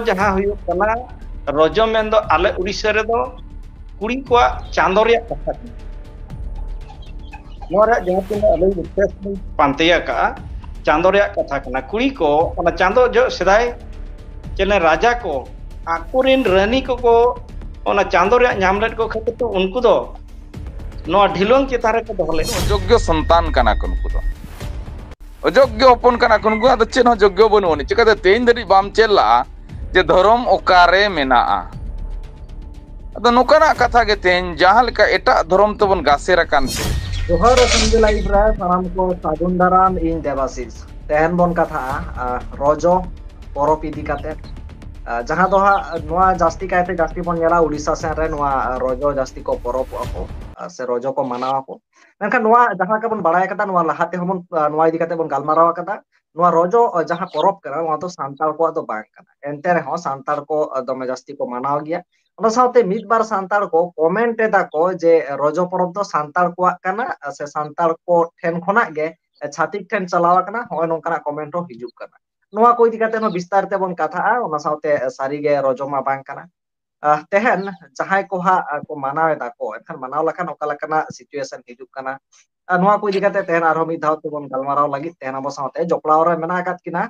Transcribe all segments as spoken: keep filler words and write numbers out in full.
ᱡᱟᱦᱟᱸ ᱦᱩᱭᱩᱜ ᱠᱟᱱᱟ, ᱨᱚᱡᱚ ᱢᱮᱱᱫᱚ ᱟᱞᱮ ᱩᱲᱤᱥᱥᱟ ᱨᱮᱫᱚ ᱠᱩᱲᱤ ᱠᱚᱣᱟᱜ ᱪᱟᱸᱫᱚ ᱨᱮᱭᱟᱜ ᱠᱟᱛᱷᱟ ᱠᱟᱱᱟ᱾ ᱱᱚᱣᱟ ᱨᱮᱭᱟᱜ ᱡᱟᱦᱟᱸ ᱛᱤᱱᱟᱹᱜ ᱟᱹᱞᱤᱧ research ᱞᱤᱧ ᱯᱟᱱᱛᱮ ᱟᱠᱟᱫᱼᱟ, ᱪᱟᱸᱫᱚ ᱨᱮᱭᱟᱜ ᱠᱟᱛᱷᱟ ᱠᱟᱱᱟ᱾ ᱠᱩᱲᱤ ᱠᱚ ᱚᱱᱟ ᱪᱟᱸᱫᱚ ᱡᱚᱦᱚᱜ ᱥᱮᱫᱟᱭ ᱪᱮᱞᱮ ᱨᱟᱡᱟ ᱠᱚ ᱟᱠᱚᱨᱮᱱ ᱨᱟᱹᱱᱤ ᱠᱚᱠᱚ ᱚᱱᱟ ᱪᱟᱸᱫᱚ ᱨᱮᱭᱟᱜ ᱧᱟᱢ ᱞᱮᱫ ᱠᱚ ᱠᱷᱟᱹᱛᱤᱨ ᱛᱮ ᱩᱱᱠᱩ ᱫᱚ ᱱᱚᱣᱟ ᱰᱷᱤᱞᱣᱟᱹᱝ ᱪᱮᱛᱟᱱ ᱨᱮᱠᱚ ᱫᱚᱦᱚ ᱞᱮᱫ ᱠᱚᱣᱟ᱾ ᱚᱡᱳᱜᱽᱜᱚ ᱥᱚᱱᱛᱟᱱ ᱠᱟᱱᱟ ᱠᱚ ᱱᱩᱠᱩ ᱫᱚ᱾ ᱚᱡᱳᱜᱽᱜᱚ ᱦᱚᱯᱚᱱ ᱠᱟᱱᱟ ᱠᱚ ᱱᱩᱠᱩ, ᱟᱫᱚ ᱪᱮᱫ ᱦᱚᱸ ᱡᱳᱜᱽᱜᱚ ᱵᱟᱹᱱᱩᱜ ᱟᱹᱱᱤᱡ᱾ ᱪᱤᱠᱟᱹᱛᱮ ᱛᱮᱦᱮᱧ ᱫᱷᱟᱹᱵᱤᱡ ᱵᱟᱢ ᱪᱮᱫ ᱞᱟᱜᱼᱟ ᱡᱮ ᱫᱷᱚᱨᱚᱢ ᱚᱠᱟᱨᱮ ᱢᱮᱱᱟᱜᱼᱟ? ᱟᱫᱚ ᱱᱚᱝᱠᱟᱱᱟᱜ ᱠᱟᱛᱷᱟ ᱜᱮ ᱛᱮᱦᱮᱧ ᱡᱟᱦᱟᱸ ᱞᱮᱠᱟ ᱮᱴᱟᱜ ᱫᱷᱚᱨᱚᱢ ᱛᱮᱵᱚᱱ ᱜᱟᱥᱮᱨ ᱟᱠᱟᱱ ᱛᱮ᱾ ᱡᱚᱦᱟᱨ ᱮᱥ ᱮᱢ ᱡᱤ ᱞᱟᱭᱤᱵᱷ ᱨᱮ ᱥᱟᱱᱟᱢ ᱠᱚ ᱥᱟᱹᱜᱩᱱ ᱫᱟᱨᱟᱢ, ᱤᱧ ᱫᱮᱵᱟᱥᱤᱥ᱾ ᱛᱮᱦᱮᱧ ᱵᱚᱱ ᱠᱟᱛᱷᱟᱜᱼᱟ, ᱟᱨ ᱨᱚᱡᱚ ᱯᱚᱨᱚᱵᱽ ᱤᱫᱤ ᱠᱟᱛᱮ, ᱟᱨ ᱡᱟᱦᱟᱸ ᱫᱚ ᱦᱟᱸᱜ ᱱᱚᱣᱟ ᱡᱟᱹᱥᱛᱤ ᱠᱟᱭᱛᱮ ᱡᱟᱹᱥᱛᱤ ᱵᱚᱱ ᱧᱮᱞᱟ ᱩᱲᱤᱥᱥᱟ ᱥᱮᱱ ᱨᱮ ᱱᱚᱣᱟ ᱨᱚᱡᱚ ᱡᱟᱹᱥᱛᱤ ᱠᱚ ᱯᱚᱨᱚᱵᱚᱜᱼᱟ ᱠᱚ, ᱟᱨ ᱥᱮ ᱨᱚᱡᱚ ᱠᱚ ᱢᱟᱱᱟᱣ ᱟᱠᱚ᱾ ᱢᱮᱱᱠᱷᱟᱱ ᱱᱚᱣᱟ ᱡᱟᱦᱟᱸ ᱞᱮᱠᱟ ᱵᱚᱱ ᱵᱟᱲᱟᱭ ᱟᱠᱟᱫᱟ, ᱱᱚᱣᱟ ᱞᱟᱦᱟ ᱛᱮᱦᱚᱸ ᱵᱚᱱ, ᱟᱨ ᱱᱚᱣᱟ ᱤᱫᱤ ᱠᱟᱛᱮ ᱵᱚᱱ ᱜᱟᱞᱢᱟᱨᱟᱣ ᱟᱠᱟᱫᱟ, ᱱᱚᱣᱟ ᱨᱚᱡᱚ, ᱟᱨ ᱡᱟᱦᱟᱸ ᱯᱚᱨᱚᱵᱽ ᱠᱟᱱᱟ, ᱱᱚᱣᱟ ᱫᱚ ᱥᱟᱱᱛᱟᱲ ᱠᱚᱣᱟᱜ ᱫᱚ ᱵᱟᱝ ᱠᱟᱱᱟ᱾ ᱮᱱᱛᱮ ᱨᱮᱦᱚᱸ ᱥᱟᱱᱛᱟᱲ ᱠᱚ, ᱟᱨ ᱫᱚᱢᱮ ᱡᱟᱹᱥᱛᱤ ᱠᱚ ᱢᱟᱱᱟᱣ ᱜᱮᱭᱟ᱾ ᱚᱱᱟ ᱥᱟᱶᱛᱮ ᱢᱤᱫ ᱵᱟᱨ ᱥᱟᱱᱛᱟᱲ ᱠᱚ comment ᱮᱫᱟ ᱠᱚ ᱡᱮ ᱨᱚᱡᱚ ᱯᱚᱨᱚᱵᱽ ᱫᱚ ᱥᱟᱱᱛᱟᱲ ᱠᱚᱣᱟᱜ ᱠᱟᱱᱟ, ᱥᱮ ᱥᱟᱱᱛᱟᱲ ᱠᱚ ᱴᱷᱮᱱ ᱠᱷᱚᱱᱟᱜ ᱜᱮ ᱪᱷᱟᱹᱛᱤᱠ ᱴᱷᱮᱱ ᱪᱟᱞᱟᱣ ᱟᱠᱟᱱᱟ, ᱦᱚᱸᱜᱼᱚᱭ ᱱᱚᱝᱠᱟᱱᱟᱜ comment ᱦᱚᱸ ᱦᱤᱡᱩᱜ ᱠᱟᱱᱟ᱾ ᱱᱚᱣᱟ ᱠᱚ ᱤᱫᱤ ᱠᱟᱛᱮ ᱦᱚᱸ ᱵᱤᱥᱛᱟᱨ ᱛᱮᱵᱚᱱ ᱠᱟᱛᱷᱟᱜᱼᱟ᱾ ᱚᱱᱟ ᱥᱟᱶᱛᱮ ᱥᱟᱹᱨᱤᱜᱮ ᱨᱚᱡᱚ ᱢᱟ ᱵᱟᱝ ᱠᱟᱱᱟ᱾ ᱟᱦ, ᱛᱮᱦᱮᱧ ᱡᱟᱦᱟᱸᱭ ᱠᱚ ᱦᱟᱸᱜ, ᱟᱦ, ᱠᱚ ᱢᱟᱱᱟᱣ ᱮᱫᱟ ᱠᱚ, ᱮᱱᱠᱷᱟᱱ ᱢᱟᱱᱟᱣ ᱞᱮᱠᱷᱟᱱ ᱚᱠᱟ ᱞᱮᱠᱟᱱᱟᱜ situation ᱦᱤᱡᱩᱜ ᱠᱟᱱᱟ? ᱟᱨ ᱱᱚᱣᱟ ᱠᱚ ᱤᱫᱤ ᱠᱟᱛᱮ ᱛᱮᱦᱮᱧ ᱟᱨᱦᱚᱸ ᱢᱤᱫ ᱫᱷᱟᱣ ᱛᱮᱵᱚᱱ ᱜᱟᱞᱢᱟᱨᱟᱣ ᱞᱟᱹᱜᱤᱫ ᱛᱮᱦᱮᱧ ᱟᱵᱚ ᱥᱟᱶᱛᱮ ᱡᱚᱯᱲᱟᱣ ᱨᱮ ᱢᱮᱱᱟᱜ ᱟᱠᱟᱫ ᱠᱤᱱᱟ,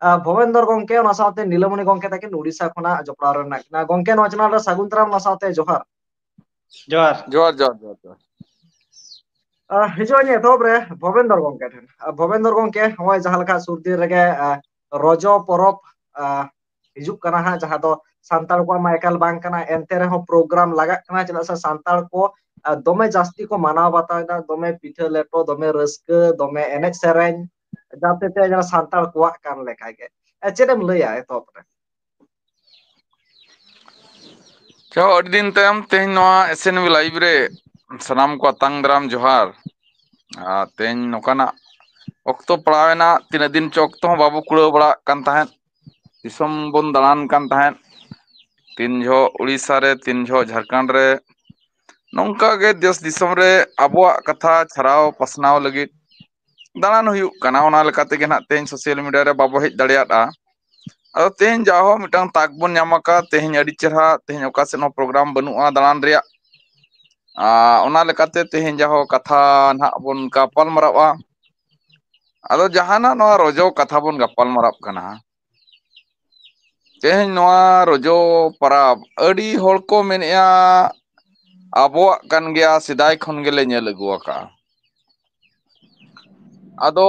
ᱟᱦ, ᱵᱷᱚᱵᱮᱱᱫᱚᱨ ᱜᱚᱢᱠᱮ, ᱚᱱᱟ ᱥᱟᱶᱛᱮ ᱱᱤᱞᱟᱢᱚᱱᱤ ᱜᱚᱢᱠᱮ ᱛᱟᱹᱠᱤᱱ ᱩᱲᱤᱥᱥᱟ ᱠᱷᱚᱱᱟᱜ ᱡᱚᱯᱲᱟᱣ ᱨᱮ ᱢᱮᱱᱟᱜ ᱠᱤᱱᱟ᱾ ᱜᱚᱢᱠᱮ, ᱱᱚᱣᱟ channel ᱨᱮ ᱥᱟᱹᱜᱩᱱ ᱫᱟᱨᱟᱢ, ᱚᱱᱟ ᱥᱟᱶᱛᱮ ᱡᱚᱦᱟᱨ᱾ ᱡᱚᱦᱟᱨ᱾ ᱡᱚᱦᱟᱨ, ᱡᱚᱦᱟᱨ, ᱡᱚᱦᱟᱨ, ᱡᱚᱦᱟᱨ᱾ ᱟᱦ, ᱦᱤᱡᱩᱜ ᱟᱹᱧ ᱮᱛᱚᱦᱚᱵ ᱨᱮ ᱵᱷᱚᱵᱮᱱᱫᱚᱨ ᱜᱚᱢᱠᱮ ᱴᱷᱮᱱ᱾ ᱟᱦ, ᱵᱷᱚᱵᱮᱱᱫᱚᱨ ᱜᱚᱢᱠᱮ, ᱱᱚᱜᱼᱚᱭ ᱡᱟᱦᱟᱸ ᱞᱮᱠᱟ ᱥᱩᱨ ᱫᱤᱱ ᱨᱮᱜᱮ, ᱟᱦ, ᱨᱚᱡᱚ ᱯᱚᱨᱚᱵᱽ, ᱟᱦ, ᱦᱤᱡᱩᱜ ᱠᱟᱱᱟ ᱦᱟᱸᱜ, ᱡᱟᱦᱟᱸ ᱫᱚ ᱥᱟᱱᱛᱟᱲ ᱠᱚᱣᱟᱜ ᱢᱟ ᱮᱠᱟᱞ ᱵᱟᱝ ᱠᱟᱱᱟ, ᱮᱱᱛᱮ ᱨᱮᱦᱚᱸ program ᱞᱟᱜᱟᱜ ᱠᱟᱱᱟ᱾ ᱪᱮᱫᱟᱜ ᱥᱮ ᱥᱟᱱᱛᱟᱲ ᱠᱚ, ᱟᱦ, ᱫᱚᱢᱮ ᱡᱟᱹᱥᱛᱤ ᱠᱚ ᱢᱟᱱᱟᱣ ᱵᱟᱛᱟᱣ ᱮᱫᱟ, ᱫᱚᱢᱮ ᱯᱤᱴᱷᱟᱹ ᱞᱮᱴᱚ, ᱫᱚᱢᱮ ᱨᱟᱹᱥᱠᱟᱹ, ᱫᱚᱢᱮ ᱮᱱᱮᱡ ᱥᱮᱨᱮᱧ, ᱡᱟᱛᱮ ᱛᱮ ᱡᱟᱦᱟᱸ ᱥᱟᱱᱛᱟᱲ ᱠᱚᱣᱟᱜ ᱠᱟᱱ ᱞᱮᱠᱟ ᱜᱮ᱾ ᱟᱦ, ᱪᱮᱫ ᱮᱢ ᱞᱟᱹᱭᱟ ᱮᱛᱚᱦᱚᱵ ᱨᱮ? ᱪᱚ, ᱟᱹᱰᱤ ᱫᱤᱱ ᱛᱟᱭᱚᱢ ᱛᱮᱦᱮᱧ ᱱᱚᱣᱟ ᱮᱥ ᱮᱱ ᱵᱤ live ᱨᱮ ᱥᱟᱱᱟᱢ ᱠᱚ ᱟᱛᱟᱝ ᱫᱟᱨᱟᱢ ᱡᱚᱦᱟᱨ᱾ ᱟᱨ ᱛᱮᱦᱮᱧ ᱱᱚᱝᱠᱟᱱᱟᱜ ᱚᱠᱛᱚ ᱯᱟᱲᱟᱣ ᱮᱱᱟ, ᱛᱤᱱᱟᱹᱜ ᱫᱤᱱ ᱪᱚ ᱚᱠᱛᱚ ᱦᱚᱸ ᱵᱟᱵᱚ ᱠᱩᱲᱟᱹᱣ ᱵᱟᱲᱟᱜ ᱠᱟᱱ ᱛᱟᱦᱮᱸᱫ᱾ ᱫᱤᱥᱚᱢ ᱵᱚᱱ ᱫᱟᱬᱟᱱ ᱠᱟᱱ ᱛᱟᱦᱮᱸᱫ, ᱛᱤᱱ ᱡᱚᱦᱚᱜ ᱩᱲᱤᱥᱥᱟ ᱨᱮ, ᱛᱤᱱ ᱡᱚᱦᱚᱜ ᱡᱷᱟᱲᱠᱷᱚᱸᱰ ᱨᱮ᱾ ᱱᱚᱝᱠᱟ ᱜᱮ ᱫᱮᱥ ᱫᱤᱥᱚᱢ ᱨᱮ ᱟᱵᱚᱣᱟᱜ ᱠᱟᱛᱷᱟ ᱪᱷᱟᱨᱟᱣ ᱯᱟᱥᱱᱟᱣ ᱞᱟᱹᱜᱤᱫ ᱫᱟᱬᱟᱱ ᱦᱩᱭᱩᱜ ᱠᱟᱱᱟ᱾ ᱚᱱᱟ ᱞᱮᱠᱟ ᱛᱮᱜᱮ ᱱᱟᱦᱟᱜ ᱛᱮᱦᱮᱧ social media ᱨᱮ ᱵᱟᱵᱚ ᱦᱮᱡ ᱫᱟᱲᱮᱭᱟᱫᱼᱟ᱾ ᱟᱫᱚ ᱛᱮᱦᱮᱧ ᱡᱟᱦᱳ ᱢᱤᱫᱴᱟᱝ ᱛᱟᱠ ᱵᱚᱱ ᱧᱟᱢ ᱟᱠᱟᱫ, ᱛᱮᱦᱮᱧ ᱟᱹᱰᱤ ᱪᱮᱦᱨᱟ, ᱛᱮᱦᱮᱧ ᱚᱠᱟ ᱥᱮᱫ ᱦᱚᱸ ᱯᱨᱳᱜᱨᱟᱢ ᱵᱟᱹᱱᱩᱜᱼᱟ ᱫᱟᱬᱟᱱ ᱨᱮᱭᱟᱜ᱾ ᱟᱨ ᱚᱱᱟ ᱞᱮᱠᱟᱛᱮ ᱛᱮᱦᱮᱧ ᱡᱟᱦᱳ ᱠᱟᱛᱷᱟ ᱱᱟᱦᱟᱜ ᱵᱚᱱ ᱜᱟᱯᱟᱞ ᱢᱟᱨᱟᱣᱟ᱾ ᱟᱫᱚ ᱡᱟᱦᱟᱱᱟᱜ ᱱᱚᱣᱟ ᱨᱚᱡᱚ ᱠᱟᱛᱷᱟ ᱵᱚᱱ ᱜᱟᱯᱟᱞ ᱢᱟᱨᱟᱣ ᱠᱟᱱᱟ, ᱛᱮᱦᱮᱧ ᱱᱚᱣᱟ ᱨᱚᱡᱚ ᱯᱟᱨᱟᱵᱽ ᱟᱹᱰᱤ ᱦᱚᱲ ᱠᱚ ᱢᱮᱱᱮᱫᱼᱟ ᱟᱵᱚᱣᱟᱜ ᱠᱟᱱ ᱜᱮᱭᱟ, ᱥᱮᱫᱟᱭ ᱠᱷᱚᱱ ᱜᱮᱞᱮ ᱧᱮᱞ ᱟᱹᱜᱩ ᱟᱠᱟᱫᱼᱟ᱾ ᱟᱫᱚ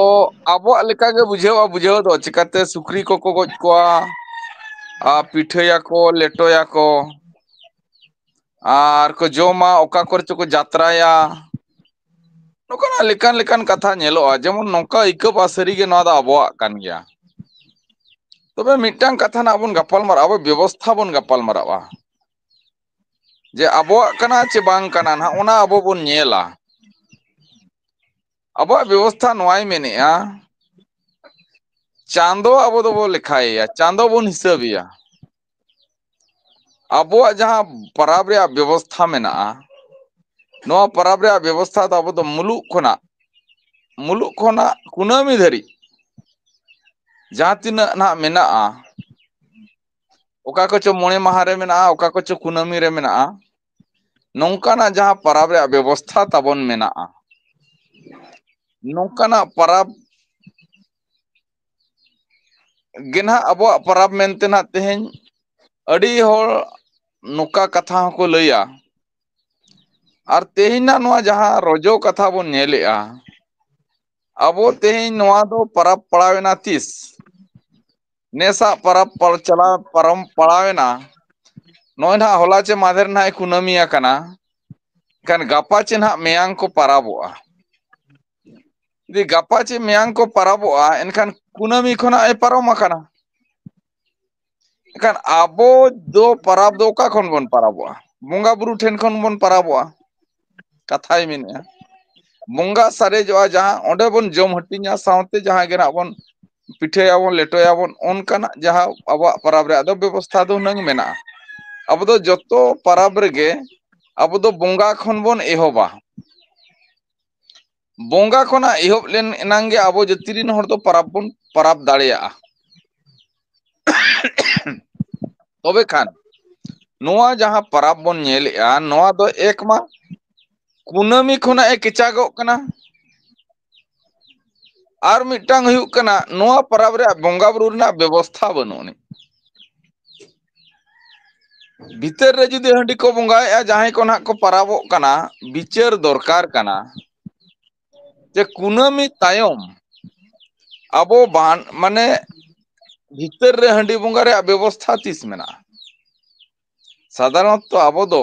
ᱟᱵᱚᱣᱟᱜ ᱞᱮᱠᱟᱜᱮ ᱵᱩᱡᱷᱟᱹᱣᱟ, ᱵᱩᱡᱷᱟᱹᱣ ᱫᱚ ᱪᱤᱠᱟᱹᱛᱮ ᱥᱩᱠᱨᱤ ᱠᱚᱠᱚ ᱜᱚᱡ ᱠᱚᱣᱟ, ᱟᱨ ᱯᱤᱴᱷᱟᱹᱭᱟᱠᱚ, ᱞᱮᱴᱚᱭᱟᱠᱚ, ᱟᱨ ᱠᱚ ᱡᱚᱢᱟ, ᱚᱠᱟ ᱠᱚᱨᱮ ᱪᱚᱠᱚ ᱡᱟᱛᱨᱟᱭᱟ, ᱱᱚᱝᱠᱟᱱᱟᱜ ᱞᱮᱠᱟᱱ ᱞᱮᱠᱟᱱ ᱠᱟᱛᱷᱟ ᱧᱮᱞᱚᱜᱼᱟ᱾ ᱡᱮᱢᱚᱱ ᱱᱚᱝᱠᱟ ᱟᱹᱭᱠᱟᱹᱜᱼᱟ ᱥᱟᱹᱨᱤᱜᱮ ᱱᱚᱣᱟ ᱫᱚ ᱟᱵᱚᱣᱟᱜ ᱠᱟᱱ ᱜᱮᱭᱟ᱾ ᱛᱚᱵᱮ ᱢᱤᱫᱴᱟᱝ ᱠᱟᱛᱷᱟ ᱱᱟᱜ ᱵᱚᱱ ᱜᱟᱯᱟᱞ ᱢᱟᱨᱟᱜᱼᱟ, ᱟᱵᱚ ᱵᱮᱵᱚᱥᱛᱷᱟ ᱵᱚᱱ ᱜᱟᱯᱟᱞ ᱢᱟᱨᱟᱜᱼᱟ᱾ ᱡᱮ ᱟᱵᱚᱣᱟᱜ ᱠᱟᱱᱟ ᱪᱮ ᱵᱟᱝ ᱠᱟᱱᱟ, ᱱᱟᱦᱟᱜ ᱚᱱᱟ ᱟᱵᱚ ᱵᱚᱱ ᱧᱮᱞᱟ᱾ ᱟᱵᱚᱣᱟᱜ ᱵᱮᱵᱚᱥᱛᱷᱟ ᱱᱚᱣᱟᱭ ᱢᱮᱱᱮᱜᱼᱟ, ᱪᱟᱸᱫᱚ ᱟᱵᱚ ᱫᱚᱵᱚ ᱞᱮᱠᱷᱟᱭᱮᱭᱟ, ᱪᱟᱸᱫᱚ ᱵᱚᱱ ᱦᱤᱥᱟᱹᱵᱮᱭᱟ᱾ ᱟᱵᱚᱣᱟᱜ ᱡᱟᱦᱟᱸ ᱯᱟᱨᱟᱵᱽ ᱨᱮᱭᱟᱜ ᱵᱮᱵᱚᱥᱛᱷᱟ ᱢᱮᱱᱟᱜᱼᱟ, ᱱᱚᱣᱟ ᱯᱟᱨᱟᱵᱽ ᱨᱮᱭᱟᱜ ᱵᱮᱵᱚᱥᱛᱷᱟ ᱫᱚ ᱟᱵᱚ ᱫᱚ ᱢᱩᱞᱩᱜ ᱠᱷᱚᱱᱟᱜ, ᱢᱩᱞᱩᱜ ᱠᱷᱚᱱᱟᱜ ᱠᱩᱱᱟᱹᱢᱤ ᱫᱷᱟᱹᱨᱤᱡ ᱡᱟᱦᱟᱸ ᱛᱤᱱᱟᱹᱜ ᱱᱟᱦᱟᱜ ᱢᱮᱱᱟᱜᱼᱟ, ᱚᱠᱟ ᱠᱚᱪᱚ ᱢᱚᱬᱮ ᱢᱟᱦᱟ ᱨᱮ ᱢᱮᱱᱟᱜᱼᱟ, ᱚᱠᱟ ᱠᱚᱪᱚ ᱠᱩᱱᱟᱹᱢᱤ ᱨᱮ ᱢᱮᱱᱟᱜᱼᱟ, ᱱᱚᱝᱠᱟᱱᱟᱜ ᱡᱟᱦᱟᱸ ᱯᱟᱨᱟᱵᱽ ᱨᱮᱭᱟᱜ ᱵᱮᱵᱚᱥᱛᱷᱟ ᱛᱟᱵᱚᱱ ᱢᱮᱱᱟᱜᱼᱟ, ᱱᱚᱝᱠᱟᱱᱟᱜ ᱯᱟᱨᱟᱵᱽ ᱜᱮ ᱱᱟᱦᱟᱜ ᱟᱵᱚᱣᱟᱜ ᱯᱟᱨᱟᱵᱽ ᱢᱮᱱᱛᱮ ᱱᱟᱦᱟᱜ ᱛᱮᱦᱮᱧ ᱟᱹᱰᱤ ᱦᱚᱲ ᱱᱚᱝᱠᱟ ᱠᱟᱛᱷᱟ ᱦᱚᱸᱠᱚ ᱞᱟᱹᱭᱟ᱾ ᱟᱨ ᱛᱮᱦᱮᱧᱟᱜ ᱱᱚᱣᱟ ᱡᱟᱦᱟᱸ ᱨᱚᱡᱚ ᱠᱟᱛᱷᱟ ᱵᱚᱱ ᱧᱮᱞᱮᱜᱼᱟ, ᱟᱵᱚ ᱛᱮᱦᱮᱧ ᱱᱚᱣᱟ ᱫᱚ ᱯᱟᱨᱟᱵᱽ ᱯᱟᱲᱟᱣᱮᱱᱟ ᱛᱤᱥ? ᱱᱮᱥᱟᱜ ᱯᱟᱨᱟᱵᱽ ᱯᱟᱨ-, ᱪᱟᱞᱟᱣ ᱯᱟᱨᱚᱢ ᱯᱟᱲᱟᱣᱮᱱᱟ, ᱱᱚᱜᱼᱚᱭ ᱱᱟᱦᱟᱜ ᱦᱚᱞᱟ ᱪᱮ ᱢᱟᱫᱷᱮᱨ ᱱᱟᱦᱟᱜ ᱮ ᱠᱩᱱᱟᱹᱢᱤ ᱟᱠᱟᱱᱟ᱾ ᱮᱱᱠᱷᱟᱱ ᱜᱟᱯᱟ ᱪᱮ ᱱᱟᱦᱟᱜ ᱢᱮᱭᱟᱝ ᱠᱚ ᱯᱟᱨᱟᱵᱚᱜᱼᱟ᱾ ᱡᱩᱫᱤ ᱜᱟᱯᱟ ᱪᱮ ᱢᱮᱭᱟᱝ ᱠᱚ ᱯᱟᱨᱟᱵᱚᱜᱼᱟ, ᱮᱱᱠᱷᱟᱱ ᱠᱩᱱᱟᱹᱢᱤ ᱠᱷᱚᱱᱟᱜ ᱮ ᱯᱟᱨᱚᱢ ᱟᱠᱟᱱᱟ᱾ ᱮᱱᱠᱷᱟᱱ ᱟᱵᱚ ᱫᱚ ᱯᱟᱨᱟᱵᱽ ᱫᱚ ᱚᱠᱟ ᱠᱷᱚᱱ ᱵᱚᱱ ᱯᱟᱨᱟᱵᱚᱜᱼᱟ? ᱵᱚᱸᱜᱟ ᱵᱩᱨᱩ ᱴᱷᱮᱱ ᱠᱷᱚᱱ ᱵᱚᱱ ᱯᱟᱨᱟᱵᱚᱜᱼᱟ᱾ ᱠᱟᱛᱷᱟᱭ ᱢᱮᱱᱮᱜᱼᱟ, ᱵᱚᱸᱜᱟ ᱥᱟᱨᱮᱡᱚᱜᱼᱟ ᱡᱟᱦᱟᱸ, ᱚᱸᱰᱮ ᱵᱚᱱ ᱡᱚᱢ ᱦᱟᱹᱴᱤᱧᱟ, ᱥᱟᱶᱛᱮ ᱡᱟᱦᱟᱸ ᱜᱮ ᱱᱟᱜ ᱵᱚᱱ ᱯᱤᱴᱷᱟᱹᱭᱟᱵᱚᱱ, ᱞᱮᱴᱚᱭᱟᱵᱚᱱ, ᱚᱱᱠᱟᱱᱟᱜ ᱡᱟᱦᱟᱸ ᱟᱵᱚᱣᱟᱜ ᱯᱟᱨᱟᱵᱽ ᱨᱮᱭᱟᱜ ᱫᱚ ᱵᱮᱵᱚᱥᱛᱷᱟ ᱫᱚ ᱦᱩᱱᱟᱹᱝ ᱢᱮᱱᱟᱜᱼᱟ᱾ ᱟᱵᱚ ᱫᱚ ᱡᱚᱛᱚ ᱯᱟᱨᱟᱵᱽ ᱨᱮᱜᱮ ᱟᱵᱚ ᱫᱚ ᱵᱚᱸᱜᱟ ᱠᱷᱚᱱ ᱵᱚᱱ ᱮᱦᱚᱵᱟ᱾ ᱵᱚᱸᱜᱟ ᱠᱷᱚᱱᱟᱜ ᱮᱦᱚᱵ ᱞᱮᱱ ᱮᱱᱟᱝ ᱜᱮ ᱟᱵᱚ ᱡᱟᱹᱛᱤ ᱨᱮᱱ ᱦᱚᱲ ᱫᱚ ᱯᱟᱨᱟᱵᱽ ᱵᱚᱱ ᱯᱟᱨᱟᱵᱽ ᱫᱟᱲᱮᱭᱟᱜᱼᱟ᱾ ᱛᱚᱵᱮ ᱠᱷᱟᱱ ᱱᱚᱣᱟ ᱡᱟᱦᱟᱸ ᱯᱟᱨᱟᱵᱽ ᱵᱚᱱ ᱧᱮᱞᱮᱜᱼᱟ, ᱱᱚᱣᱟ ᱫᱚ ᱮᱠ ᱢᱟ ᱠᱩᱱᱟᱹᱢᱤ ᱠᱷᱚᱱᱟᱜ ᱮ ᱠᱮᱪᱟᱜᱚᱜ ᱠᱟᱱᱟ, ᱟᱨ ᱢᱤᱫᱴᱟᱝ ᱦᱩᱭᱩᱜ ᱠᱟᱱᱟ ᱱᱚᱣᱟ ᱯᱟᱨᱟᱵᱽ ᱨᱮᱭᱟᱜ ᱵᱚᱸᱜᱟ ᱵᱩᱨᱩ ᱨᱮᱱᱟᱜ ᱵᱮᱵᱚᱥᱛᱷᱟ ᱵᱟᱹᱱᱩᱜ ᱟᱹᱱᱤᱡ᱾ ᱵᱷᱤᱛᱟᱹᱨ ᱨᱮ ᱡᱩᱫᱤ ᱦᱟᱺᱰᱤ ᱠᱚ ᱵᱚᱸᱜᱟᱭᱮᱜᱼᱟ, ᱡᱟᱦᱟᱸᱭ ᱠᱚ ᱱᱟᱦᱟᱜ ᱠᱚ ᱯᱟᱨᱟᱵᱚᱜ ᱠᱟᱱᱟ ᱵᱤᱪᱟᱹᱨ ᱫᱚᱨᱠᱟᱨ ᱠᱟᱱᱟ ᱡᱮ ᱠᱩᱱᱟᱹᱢᱤ ᱛᱟᱭᱚᱢ ᱟᱵᱚ ᱵᱟᱱ ᱢᱟᱱᱮ ᱵᱷᱤᱛᱟᱹᱨ ᱨᱮ ᱦᱟᱺᱰᱤ ᱵᱚᱸᱜᱟ ᱨᱮᱭᱟᱜ ᱵᱮᱵᱚᱥᱛᱷᱟ ᱛᱤᱥ ᱢᱮᱱᱟᱜᱼᱟ? ᱥᱟᱫᱷᱟᱨᱚᱱᱚᱛᱚ ᱟᱵᱚ ᱫᱚ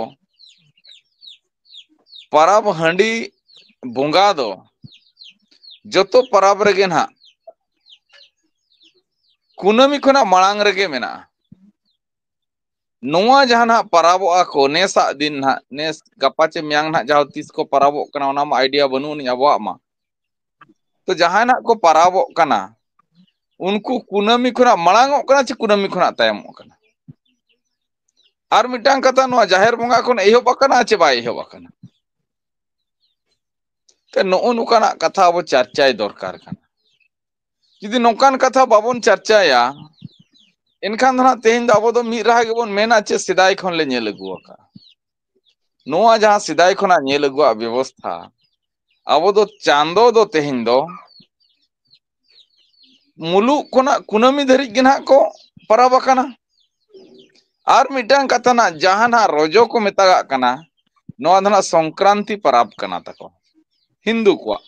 ᱯᱟᱨᱟᱵᱽ ᱦᱟᱺᱰᱤ ᱵᱚᱸᱜᱟ ᱫᱚ ᱡᱚᱛᱚ ᱯᱟᱨᱟᱵᱽ ᱨᱮᱜᱮ ᱱᱟᱦᱟᱜ ᱠᱩᱱᱟᱹᱢᱤ ᱠᱷᱚᱱᱟᱜ ᱢᱟᱲᱟᱝ ᱨᱮᱜᱮ ᱢᱮᱱᱟᱜᱼᱟ᱾ ᱱᱚᱣᱟ ᱡᱟᱦᱟᱸ ᱱᱟᱦᱟᱜ ᱯᱟᱨᱟᱵᱚᱜᱼᱟ ᱠᱚ ᱱᱮᱥᱟᱜ ᱫᱤᱱ ᱱᱟᱦᱟᱜ, ᱱᱮᱥ ᱜᱟᱯᱟ ᱪᱮ ᱢᱮᱭᱟᱝ ᱱᱟᱦᱟᱜ ᱡᱟᱦᱟᱸ ᱛᱤᱥ ᱠᱚ ᱯᱟᱨᱟᱵᱚᱜ ᱠᱟᱱᱟ, ᱚᱱᱟ ᱢᱟ ᱟᱭᱰᱤᱭᱟ ᱵᱟᱹᱱᱩᱜ ᱟᱹᱱᱤᱡ ᱟᱵᱚᱣᱟᱜ ᱢᱟ᱾ ᱛᱚ ᱡᱟᱦᱟᱸᱭ ᱱᱟᱦᱟᱜ ᱠᱚ ᱯᱟᱨᱟᱵᱚᱜ ᱠᱟᱱᱟ, ᱩᱱᱠᱩ ᱠᱩᱱᱟᱹᱢᱤ ᱠᱷᱚᱱᱟᱜ ᱢᱟᱲᱟᱝᱚᱜ ᱠᱟᱱᱟ ᱪᱮ ᱠᱩᱱᱟᱹᱢᱤ ᱠᱷᱚᱱᱟᱜ ᱛᱟᱭᱚᱢᱚᱜ ᱠᱟᱱᱟ? ᱟᱨ ᱢᱤᱫᱴᱟᱝ ᱠᱟᱛᱷᱟ, ᱱᱚᱣᱟ ᱡᱟᱦᱮᱨ ᱵᱚᱸᱜᱟ ᱠᱷᱚᱱ ᱮᱦᱚᱵ ᱟᱠᱟᱱᱟ ᱪᱮ ᱵᱟᱭ ᱮᱦᱚᱵ ᱟᱠᱟᱱᱟ? ᱛᱚ ᱱᱚᱜᱼᱚ ᱱᱚᱝᱠᱟᱱᱟᱜ ᱠᱟᱛᱷᱟ ᱟᱵᱚ ᱪᱟᱨᱪᱟᱭ ᱫᱚᱨᱠᱟᱨ ᱠᱟᱱᱟ᱾ ᱡᱩᱫᱤ ᱱᱚᱝᱠᱟᱱ ᱠᱟᱛᱷᱟ ᱵᱟᱵᱚᱱ ᱪᱟᱨᱪᱟᱭᱟ, ᱮᱱᱠᱷᱟᱱ ᱫᱚ ᱱᱟᱜ ᱛᱮᱦᱮᱧ ᱫᱚ ᱟᱵᱚ ᱫᱚ ᱢᱤᱫ ᱨᱟᱦᱟ ᱜᱮᱵᱚᱱ ᱢᱮᱱᱟ ᱪᱮ ᱥᱮᱫᱟᱭ ᱠᱷᱚᱱ ᱞᱮ ᱧᱮᱞ ᱟᱹᱜᱩ ᱟᱠᱟᱫᱼᱟ᱾ ᱱᱚᱣᱟ ᱡᱟᱦᱟᱸ ᱥᱮᱫᱟᱭ ᱠᱷᱚᱱᱟᱜ ᱧᱮᱞ ᱟᱹᱜᱩᱣᱟᱜ ᱵᱮᱵᱚᱥᱛᱷᱟ, ᱟᱵᱚ ᱫᱚ ᱪᱟᱸᱫᱚ ᱫᱚ ᱛᱮᱦᱮᱧ ᱫᱚ ᱢᱩᱞᱩᱜ ᱠᱷᱚᱱᱟᱜ ᱠᱩᱱᱟᱹᱢᱤ ᱫᱷᱟᱹᱨᱤᱡ ᱜᱮ ᱱᱟᱦᱟᱜ ᱠᱚ ᱯᱟᱨᱟᱵᱽ ᱟᱠᱟᱱᱟ᱾ ᱟᱨ ᱢᱤᱫᱴᱟᱝ ᱠᱟᱛᱷᱟ ᱱᱟᱜ, ᱡᱟᱦᱟᱸ ᱱᱟᱜ ᱨᱚᱡᱚ ᱠᱚ ᱢᱮᱛᱟᱜᱟᱜ ᱠᱟᱱᱟ, ᱱᱚᱣᱟ ᱫᱚ ᱱᱟᱜ ᱥᱚᱝᱠᱨᱟᱱᱛᱤ ᱯᱟᱨᱟᱵᱽ ᱠᱟᱱᱟ ᱛᱟᱠᱚ ᱦᱤᱱᱫᱩ ᱠᱚᱣᱟᱜ᱾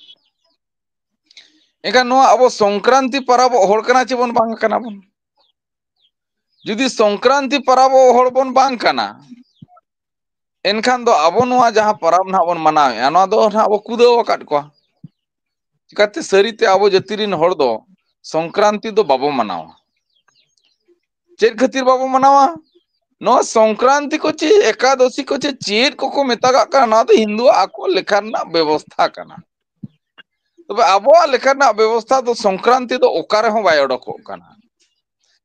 ᱮᱱᱠᱷᱟᱱ ᱱᱚᱣᱟ ᱟᱵᱚ ᱥᱚᱝᱠᱨᱟᱱᱛᱤ ᱯᱟᱨᱟᱵᱚᱜ ᱦᱚᱲ ᱠᱟᱱᱟ ᱪᱮ ᱵᱚᱱ ᱵᱟᱝ ᱠᱟᱱᱟ ᱵᱚᱱ? ᱡᱩᱫᱤ ᱥᱚᱝᱠᱨᱟᱱᱛᱤ ᱯᱟᱨᱟᱵᱚᱜ ᱦᱚᱲ ᱵᱚᱱ ᱵᱟᱝ ᱠᱟᱱᱟ, ᱮᱱᱠᱷᱟᱱ ᱫᱚ ᱟᱵᱚ ᱱᱚᱣᱟ ᱡᱟᱦᱟᱸ ᱯᱟᱨᱟᱵᱽ ᱱᱟᱦᱟᱜ ᱵᱚᱱ ᱢᱟᱱᱟᱣᱮᱫᱼᱟ, ᱱᱚᱣᱟ ᱫᱚ ᱱᱟᱦᱟᱜ ᱟᱵᱚ ᱠᱩᱫᱟᱹᱣ ᱟᱠᱟᱫ ᱠᱚᱣᱟ᱾ ᱪᱤᱠᱟᱹᱛᱮ ᱥᱟᱹᱨᱤᱛᱮ ᱟᱵᱚ ᱡᱟᱹᱛᱤ ᱨᱤᱱ ᱦᱚᱲ ᱫᱚ ᱥᱚᱝᱠᱨᱟᱱᱛᱤ ᱫᱚ ᱵᱟᱵᱚ ᱢᱟᱱᱟᱣᱟ᱾ ᱪᱮᱫ ᱠᱷᱟᱹᱛᱤᱨ ᱵᱟᱵᱚ ᱢᱟᱱᱟᱣᱟ? ᱱᱚᱣᱟ ᱥᱚᱝᱠᱨᱟᱱᱛᱤ ᱠᱚ ᱪᱮ ᱮᱠᱟᱫᱚᱥᱤ ᱠᱚ ᱪᱮ ᱪᱮᱫ ᱠᱚᱠᱚ ᱢᱮᱛᱟᱜᱟᱜ ᱠᱟᱱᱟ, ᱱᱚᱣᱟ ᱫᱚ ᱦᱤᱱᱫᱩᱣᱟᱜ ᱟᱠᱚ ᱞᱮᱠᱷᱟ ᱨᱮᱱᱟᱜ ᱵᱮᱵᱚᱥᱛᱷᱟ ᱠᱟᱱᱟ᱾ ᱛᱚᱵᱮ ᱟᱵᱚᱣᱟᱜ ᱞᱮᱠᱷᱟ ᱨᱮᱱᱟᱜ ᱵᱮᱵᱚᱥᱛᱷᱟ ᱫᱚ ᱥᱚᱝᱠᱨᱟᱱᱛᱤ ᱫᱚ ᱚᱠᱟ ᱨᱮᱦᱚᱸ ᱵᱟᱭ ᱚᱰᱚᱠᱚᱜ ᱠᱟᱱᱟ᱾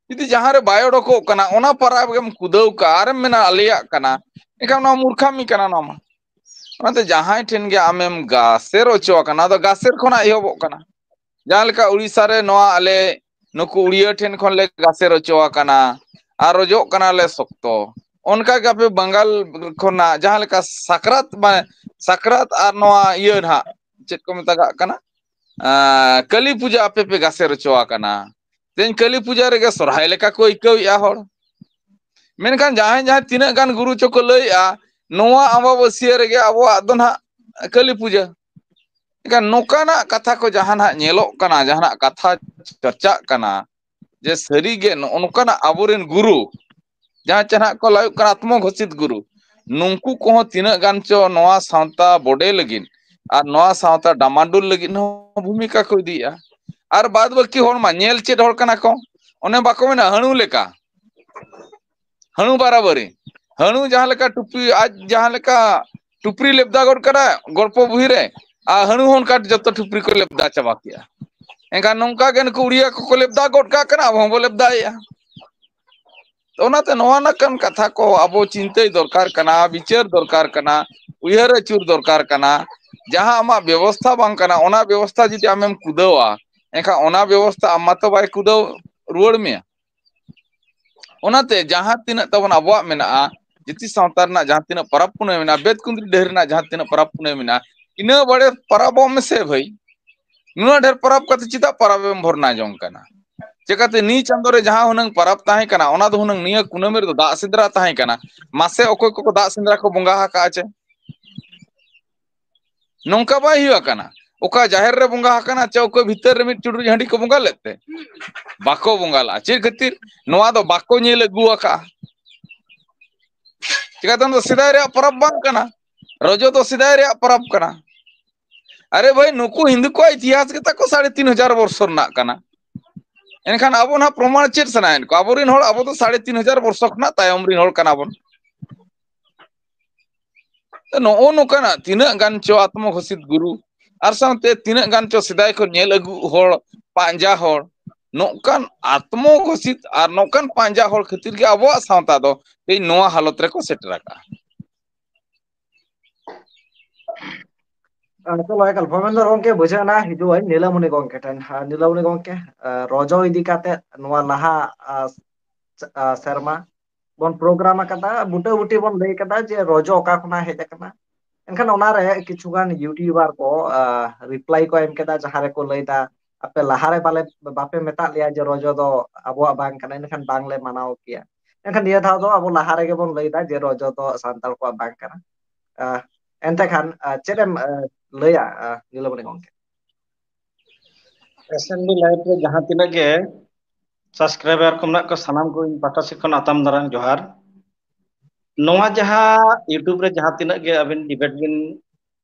ᱡᱩᱫᱤ ᱡᱟᱦᱟᱸ ᱨᱮ ᱵᱟᱭ ᱚᱰᱚᱠᱚᱜ ᱠᱟᱱᱟ, ᱚᱱᱟ ᱯᱟᱨᱟᱵᱽ ᱜᱮᱢ ᱠᱩᱫᱟᱹᱣ ᱠᱟᱜᱼᱟ ᱟᱨᱮᱢ ᱢᱮᱱᱟ ᱟᱞᱮᱭᱟᱜ ᱠᱟᱱᱟ, ᱮᱱᱠᱷᱟᱱ ᱱᱚᱣᱟ ᱢᱩᱨᱠᱷᱟᱢᱤ ᱠᱟᱱᱟ ᱱᱚᱣᱟ ᱢᱟ᱾ ᱚᱱᱟᱛᱮ ᱡᱟᱦᱟᱸᱭ ᱴᱷᱮᱱ ᱜᱮ ᱟᱢᱮᱢ ᱜᱟᱥᱮᱨ ᱦᱚᱪᱚ ᱟᱠᱟᱱᱟ, ᱟᱫᱚ ᱜᱟᱥᱮᱨ ᱠᱷᱚᱱᱟᱜ ᱮᱦᱚᱵᱚᱜ ᱠᱟᱱᱟ᱾ ᱡᱟᱦᱟᱸ ᱞᱮᱠᱟ ᱩᱲᱤᱥᱥᱟ ᱨᱮ ᱱᱚᱣᱟ ᱟᱞᱮ ᱱᱩᱠᱩ ᱩᱲᱤᱭᱟᱹ ᱴᱷᱮᱱ ᱠᱷᱚᱱ ᱞᱮ ᱜᱟᱥᱮᱨ ᱦᱚᱪᱚ ᱟᱠᱟᱱᱟ, ᱟᱨ ᱨᱚᱡᱚᱜ ᱠᱟᱱᱟᱞᱮ ᱥᱚᱠᱛᱚ᱾ ᱚᱱᱠᱟ ᱜᱮ ᱟᱯᱮ ᱵᱟᱝᱜᱟᱞ ᱠᱷᱚᱱᱟᱜ ᱡᱟᱦᱟᱸ ᱞᱮᱠᱟ ᱥᱟᱠᱨᱟᱛ, ᱢᱟᱱᱮ ᱥᱟᱠᱨᱟᱛ ᱟᱨ ᱱᱚᱣᱟ ᱤᱭᱟᱹ ᱱᱟᱦᱟᱜ ᱪᱮᱫ ᱠᱚ ᱢᱮᱛᱟᱜᱟᱜ ᱠᱟᱱᱟ, ᱟᱸ, ᱠᱟᱹᱞᱤ ᱯᱩᱡᱟᱹ ᱟᱯᱮ ᱯᱮ ᱜᱟᱥᱮ ᱨᱚᱪᱚ ᱟᱠᱟᱱᱟ᱾ ᱛᱮᱦᱮᱧ ᱠᱟᱹᱞᱤ ᱯᱩᱡᱟᱹ ᱨᱮᱜᱮ ᱥᱚᱨᱦᱟᱭ ᱞᱮᱠᱟ ᱠᱚ ᱟᱹᱭᱠᱟᱹᱣᱮᱫᱼᱟ ᱦᱚᱲ᱾ ᱢᱮᱱᱠᱷᱟᱱ ᱡᱟᱦᱟᱸᱭ ᱡᱟᱦᱟᱸ ᱛᱤᱱᱟᱹᱜ ᱜᱟᱱ ᱜᱩᱨᱩ ᱪᱚᱠᱚ ᱞᱟᱹᱭᱮᱫᱼᱟ, ᱱᱚᱣᱟ ᱟᱢᱵᱟᱵᱟᱹᱥᱭᱟᱹ ᱨᱮᱜᱮ ᱟᱵᱚᱣᱟᱜ ᱫᱚ ᱱᱟᱦᱟᱜ ᱠᱟᱹᱞᱤ ᱯᱩᱡᱟᱹ᱾ ᱮᱱᱠᱷᱟᱱ ᱱᱚᱝᱠᱟᱱᱟᱜ ᱠᱟᱛᱷᱟ ᱠᱚ ᱡᱟᱦᱟᱸ ᱱᱟᱦᱟᱜ ᱧᱮᱞᱚᱜ ᱠᱟᱱᱟ, ᱡᱟᱦᱟᱱᱟᱜ ᱠᱟᱛᱷᱟ ᱪᱚᱨᱪᱟᱜ ᱠᱟᱱᱟ, ᱡᱮ ᱥᱟᱹᱨᱤᱜᱮ ᱱᱚᱜᱼᱚ ᱱᱚᱝᱠᱟᱱᱟᱜ ᱟᱵᱚᱨᱮᱱ ᱜᱩᱨᱩ, ᱡᱟᱦᱟᱸ ᱪᱮ ᱱᱟᱦᱟᱜ ᱠᱚ ᱞᱟᱹᱭᱚᱜ ᱠᱟᱱᱟ ᱟᱛᱢᱚ ᱜᱷᱳᱥᱤᱛ ᱜᱩᱨᱩ, ᱱᱩᱝᱠᱩ ᱠᱚᱦᱚᱸ ᱛᱤᱱᱟᱹᱜ ᱜᱟᱱ ᱪᱚ ᱱᱚᱣᱟ ᱥᱟᱶᱛᱟ ᱵᱚᱰᱮ ᱞᱟᱹᱜᱤᱫ ᱟᱨ ᱱᱚᱣᱟ ᱥᱟᱶᱛᱟ ᱰᱟᱢᱟᱰᱩᱞ ᱞᱟᱹᱜᱤᱫ ᱦᱚᱸ ᱵᱷᱩᱢᱤᱠᱟ ᱠᱚ ᱤᱫᱤᱭᱮᱫᱼᱟ᱾ ᱟᱨ ᱵᱟᱫ ᱵᱟᱹᱠᱤ ᱦᱚᱲ ᱢᱟ ᱧᱮᱞ ᱪᱮᱫ ᱦᱚᱲ ᱠᱟᱱᱟ ᱠᱚ, ᱚᱱᱮ ᱵᱟᱠᱚ ᱢᱮᱱᱟ ᱦᱟᱹᱬᱩ ᱞᱮᱠᱟ, ᱦᱟᱹᱬᱩ ᱵᱟᱨᱟᱵᱟᱹᱨᱤ᱾ ᱦᱟᱹᱬᱩ ᱡᱟᱦᱟᱸ ᱞᱮᱠᱟ ᱴᱩᱯᱤ, ᱟᱡ ᱡᱟᱦᱟᱸ ᱞᱮᱠᱟ ᱴᱩᱯᱨᱤ ᱞᱮᱵᱫᱟ ᱜᱚᱫ ᱠᱟᱱᱟ ᱜᱚᱞᱯᱚ ᱵᱩᱦᱤ ᱨᱮ, ᱟᱨ ᱦᱟᱹᱬᱩ ᱦᱚᱸ ᱚᱱᱠᱟ ᱡᱚᱛᱚ ᱴᱩᱯᱨᱤ ᱠᱚ ᱞᱮᱵᱫᱟ ᱪᱟᱵᱟ ᱠᱮᱜᱼᱟ᱾ ᱮᱱᱠᱷᱟᱱ ᱱᱚᱝᱠᱟ ᱜᱮ ᱱᱩᱠᱩ ᱩᱲᱤᱭᱟ ᱠᱚᱠᱚ ᱞᱮᱵᱫᱟ ᱜᱚᱫ ᱠᱟᱜ ᱠᱟᱱᱟ, ᱟᱵᱚ ᱦᱚᱸᱵᱚ ᱞᱮᱵᱫᱟᱭᱮᱜᱼᱟ᱾ ᱛᱚ ᱚᱱᱟᱛᱮ ᱱᱚᱣᱟ ᱞᱮᱠᱟᱱ ᱠᱟᱛᱷᱟ ᱠᱚ ᱟᱵᱚ ᱪᱤᱱᱛᱟᱹᱭ ᱫᱚᱨᱠᱟᱨ ᱠᱟᱱᱟ, ᱵᱤᱪᱟᱹᱨ ᱫᱚᱨᱠᱟᱨ ᱠᱟᱱᱟ, ᱩᱭᱦᱟᱹᱨ ᱟᱹᱪᱩᱨ ᱫᱚᱨᱠᱟᱨ ᱠᱟᱱᱟ᱾ ᱡᱟᱦᱟᱸ ᱟᱢᱟᱜ ᱵᱮᱵᱚᱥᱛᱷᱟ ᱵᱟᱝ ᱠᱟᱱᱟ, ᱚᱱᱟ ᱵᱮᱵᱚᱥᱛᱷᱟ ᱡᱩᱫᱤ ᱟᱢᱮᱢ ᱠᱩᱫᱟᱹᱣᱟ, ᱮᱱᱠᱷᱟᱱ ᱚᱱᱟ ᱵᱮᱵᱚᱥᱛᱷᱟ ᱟᱢ ᱢᱟᱛᱚ ᱵᱟᱭ ᱠᱩᱫᱟᱹᱣ ᱨᱩᱣᱟᱹᱲ ᱢᱮᱭᱟ᱾ ᱚᱱᱟᱛᱮ ᱡᱟᱦᱟᱸ ᱛᱤᱱᱟᱹᱜ ᱛᱟᱵᱚᱱ ᱟᱵᱚᱣᱟᱜ ᱢᱮᱱᱟᱜᱼᱟ, ᱡᱟᱹᱛᱤ ᱥᱟᱶᱛᱟ ᱨᱮᱱᱟᱜ ᱡᱟᱦᱟᱸ ᱛᱤᱱᱟᱹᱜ ᱯᱚᱨᱚᱵᱽ ᱯᱩᱱᱟᱹᱭ ᱢᱮᱱᱟᱜᱼᱟ, ᱵᱮᱫ ᱠᱩᱸᱫᱽᱨᱤ ᱰᱟᱹᱦᱤ ᱨᱮᱱᱟᱜ ᱡᱟᱦᱟᱸ ᱛᱤᱱᱟᱹᱜ ᱯᱚᱨᱚᱵᱽ ᱯᱩᱱᱟᱹᱭ ᱢᱮᱱᱟᱜᱼᱟ, ᱤᱱᱟᱹ ᱵᱟᱲᱮ ᱯᱚᱨᱚᱵᱚᱜ ᱢᱮᱥᱮ ᱵᱷᱟᱹᱭ᱾ ᱱᱩᱱᱟᱹᱜ ᱰᱷᱮᱨ ᱯᱚᱨᱚᱵᱽ ᱠᱟᱛᱮ ᱪᱮᱫᱟᱜ ᱯᱚᱨᱚᱵᱽ ᱮᱢ ᱵᱷᱚᱨᱱᱟ ᱡᱚᱝ ᱠᱟᱱᱟ? ᱪᱮᱠᱟᱛᱮ ᱱᱤᱭᱟᱹ ᱪᱟᱸᱫᱳ ᱨᱮ ᱡᱟᱦᱟᱸ ᱦᱩᱱᱟᱹᱝ ᱯᱚᱨᱚᱵᱽ ᱛᱟᱦᱮᱸ ᱠᱟᱱᱟ, ᱚᱱᱟ ᱫᱚ ᱦᱩᱱᱟᱹᱝ ᱱᱤᱭᱟᱹ ᱠᱩᱱᱟᱹᱢᱤ ᱨᱮᱫᱚ ᱫᱟᱜ ᱥᱮᱸᱫᱽᱨᱟ ᱛᱟᱦᱮᱸ ᱠᱟᱱᱟ᱾ ᱢᱟᱥᱮ ᱚᱠᱚᱭ ᱠᱚᱠᱚ ᱫᱟᱜ ᱥᱮᱸᱫᱽᱨᱟ ᱠᱚ ᱵᱚᱸᱜᱟ ᱟᱠᱟᱜᱼᱟ ᱪᱮ? ᱱᱚᱝᱠᱟ ᱵᱟᱭ ᱦᱩᱭᱩᱜ ᱠᱟᱱᱟ᱾ ᱚᱠᱟ ᱡᱟᱦᱮᱨ ᱨᱮ ᱵᱚᱸᱜᱟ ᱟᱠᱟᱱᱟ ᱪᱮ ᱚᱠᱚᱭ ᱵᱷᱤᱛᱟᱹᱨ ᱨᱮ ᱢᱤᱫ ᱪᱩᱰᱩᱨ ᱦᱟᱺᱰᱤ ᱠᱚ ᱵᱚᱸᱜᱟ ᱞᱮᱫ ᱛᱮ? ᱵᱟᱠᱚ ᱵᱚᱸᱜᱟ ᱞᱮᱫᱼᱟ᱾ ᱪᱮᱫ ᱠᱷᱟᱹᱛᱤᱨ? ᱱᱚᱣᱟ ᱫᱚ ᱵᱟᱠᱚ ᱧᱮᱞ ᱟᱹᱜᱩ ᱟᱠᱟᱫᱼᱟ᱾ ᱪᱤᱠᱟᱹᱛᱮ? ᱚᱱᱟ ᱫᱚ ᱥᱮᱫᱟᱭ ᱨᱮᱭᱟᱜ ᱯᱚᱨᱚᱵᱽ ᱵᱟᱝ ᱠᱟᱱᱟ, ᱨᱚᱡᱚ ᱫᱚ ᱥᱮᱫᱟᱭ ᱨᱮᱭᱟᱜ ᱯᱚᱨᱚᱵᱽ ᱠᱟᱱᱟ᱾ ᱟᱨᱮ ᱵᱷᱟᱹᱭ, ᱱᱩᱠᱩ ᱦᱤᱱᱫᱩ ᱠᱚᱣᱟᱜ ᱤᱛᱤᱦᱟᱥ ᱜᱮ ᱛᱟᱠᱚ ᱥᱟᱲᱮ ᱛᱤᱱ ᱦᱟᱡᱟᱨ ᱵᱚᱨᱥᱚ ᱨᱮᱱᱟᱜ ᱠᱟᱱᱟ᱾ ᱮᱱᱠᱷᱟᱱ ᱟᱵᱚ ᱱᱟᱦᱟᱜ ᱯᱨᱚᱢᱟᱬ ᱪᱮᱫ ᱥᱟᱱᱟᱭᱮᱫ ᱠᱚᱣᱟ? ᱟᱵᱚᱨᱮᱱ ᱦᱚᱲ ᱟᱵᱚ ᱫᱚ ᱥᱟᱲᱮ ᱛᱤᱱ ᱦᱟᱡᱟᱨ ᱵᱚᱨᱥᱚ ᱠᱷᱚᱱᱟᱜ ᱛᱟᱭᱚᱢ ᱨᱮᱱ ᱦᱚᱲ ᱠᱟᱱᱟ ᱵᱚᱱ᱾ ᱛᱚ ᱱᱚᱜᱼᱚ ᱱᱚᱝᱠᱟᱱᱟᱜ ᱛᱤᱱᱟᱹᱜ ᱜᱟᱱ ᱪᱚ ᱟᱛᱢᱚ ᱜᱷᱳᱥᱤᱛ ᱜᱩᱨᱩ ᱟᱨ ᱥᱟᱶᱛᱮ ᱛᱤᱱᱟᱹᱜ ᱜᱟᱱ ᱪᱚ ᱥᱮᱫᱟᱭ ᱠᱷᱚᱱ ᱧᱮᱞ ᱟᱹᱜᱩ ᱦᱚᱲ, ᱯᱟᱸᱡᱟ ᱦᱚᱲ, ᱱᱚᱝᱠᱟᱱ ᱟᱛᱢᱚ ᱜᱷᱳᱥᱤᱛ ᱟᱨ ᱱᱚᱝᱠᱟᱱ ᱯᱟᱸᱡᱟ ᱦᱚᱲ ᱠᱷᱟᱹᱛᱤᱨ ᱜᱮ ᱟᱵᱚᱣᱟᱜ ᱥᱟᱶᱛᱟ ᱫᱚ ᱛᱮᱦᱮᱧ ᱱᱚᱣᱟ ᱦᱟᱞᱚᱛ ᱨᱮᱠᱚ ᱥᱮᱴᱮᱨ ᱟᱠᱟᱫᱼᱟ᱾ ᱟᱨ ᱪᱚᱞᱚ ᱮᱠᱟᱞ ᱵᱷᱚᱵᱮᱱᱫᱚᱨ ᱜᱚᱝᱠᱮ, ᱵᱩᱡᱷᱟᱹᱣ ᱮᱱᱟ, ᱦᱤᱡᱩᱜ ᱟᱹᱧ ᱱᱤᱞᱟᱢᱚᱱᱤ ᱜᱚᱝᱠᱮ ᱴᱷᱮᱱ᱾ ᱟᱨ ᱱᱤᱞᱟᱢᱚᱱᱤ ᱜᱚᱝᱠᱮ, ᱟᱨ ᱨᱚᱡᱚ ᱤᱫᱤ ᱠᱟᱛᱮ ᱱᱚᱣᱟ ᱞᱟᱦᱟ, ᱟᱨ ᱥᱮᱨᱢᱟ ᱵᱚᱱ ᱯᱨᱳᱜᱨᱟᱢ ᱟᱠᱟᱫᱟ, ᱵᱩᱴᱟᱹ ᱵᱩᱴᱤ ᱵᱚᱱ ᱞᱟᱹᱭ ᱟᱠᱟᱫᱟ ᱡᱮ ᱨᱚᱡᱚ ᱚᱠᱟ ᱠᱷᱚᱱᱟᱜ ᱦᱮᱡ ᱟᱠᱟᱱᱟ᱾ ᱮᱱᱠᱷᱟᱱ ᱚᱱᱟᱨᱮ ᱠᱤᱪᱷᱩ ᱜᱟᱱ ᱤᱭᱩᱴᱤᱭᱩᱵᱟᱨ ᱠᱚ ᱨᱤᱯᱞᱟᱭ ᱠᱚ ᱮᱢ ᱠᱮᱫᱟ, ᱡᱟᱦᱟᱸ ᱨᱮᱠᱚ ᱞᱟᱹᱭ ᱮᱫᱟ, ᱟᱯᱮ ᱞᱟᱦᱟᱨᱮ ᱵᱟᱞᱮ ᱵᱟᱯᱮ ᱢᱮᱛᱟᱫ ᱞᱮᱭᱟ ᱡᱮ ᱨᱚᱡᱚ ᱫᱚ ᱟᱵᱚᱣᱟᱜ ᱵᱟᱝ ᱠᱟᱱᱟ, ᱮᱱᱠᱷᱟᱱ ᱵᱟᱝᱞᱮ ᱢᱟᱱᱟᱣ ᱠᱮᱭᱟ᱾ ᱮᱱᱠᱷᱟᱱ ᱱᱤᱭᱟᱹ ᱫᱷᱟᱣ ᱫᱚ ᱟᱵᱚ ᱞᱟᱦᱟ ᱨᱮᱜᱮ ᱵᱚᱱ ᱞᱟᱹᱭ ᱮᱫᱟ ᱡᱮ ᱨᱚᱡᱚ ᱫᱚ ᱥᱟᱱᱛᱟᱲ ᱠᱚᱣᱟᱜ ᱵᱟᱝ ᱠᱟᱱᱟ᱾ ᱮᱱᱛᱮ ᱠᱷᱟᱱ ᱪᱮᱫ ᱮᱢ ᱞᱟᱹᱭᱟ ᱱᱤᱞᱚᱢᱚᱱᱤ ᱜᱚᱢᱠᱮ? ᱮᱥᱮᱢᱵᱞᱤ ᱞᱟᱭᱤᱵᱷ ᱨᱮ ᱡᱟᱦᱟᱸ ᱛᱤᱱᱟᱹᱜ ᱜᱮ ᱥᱟᱵᱥᱠᱨᱟᱭᱵᱟᱨ ᱠᱚ ᱢᱮᱱᱟᱜ ᱠᱚ, ᱥᱟᱱᱟᱢ ᱠᱚ ᱤᱧ ᱯᱟᱦᱴᱟ ᱥᱮᱫ ᱠᱷᱚᱱ ᱟᱛᱟᱝ ᱫᱟᱨᱟᱢ ᱡᱚᱦᱟᱨ᱾ ᱱᱚᱣᱟ ᱡᱟᱦᱟᱸ YouTube ᱨᱮ ᱡᱟᱦᱟᱸ ᱛᱤᱱᱟᱹᱜ ᱜᱮ ᱟᱹᱵᱤᱱ ᱰᱤᱵᱮᱴ ᱵᱤᱱ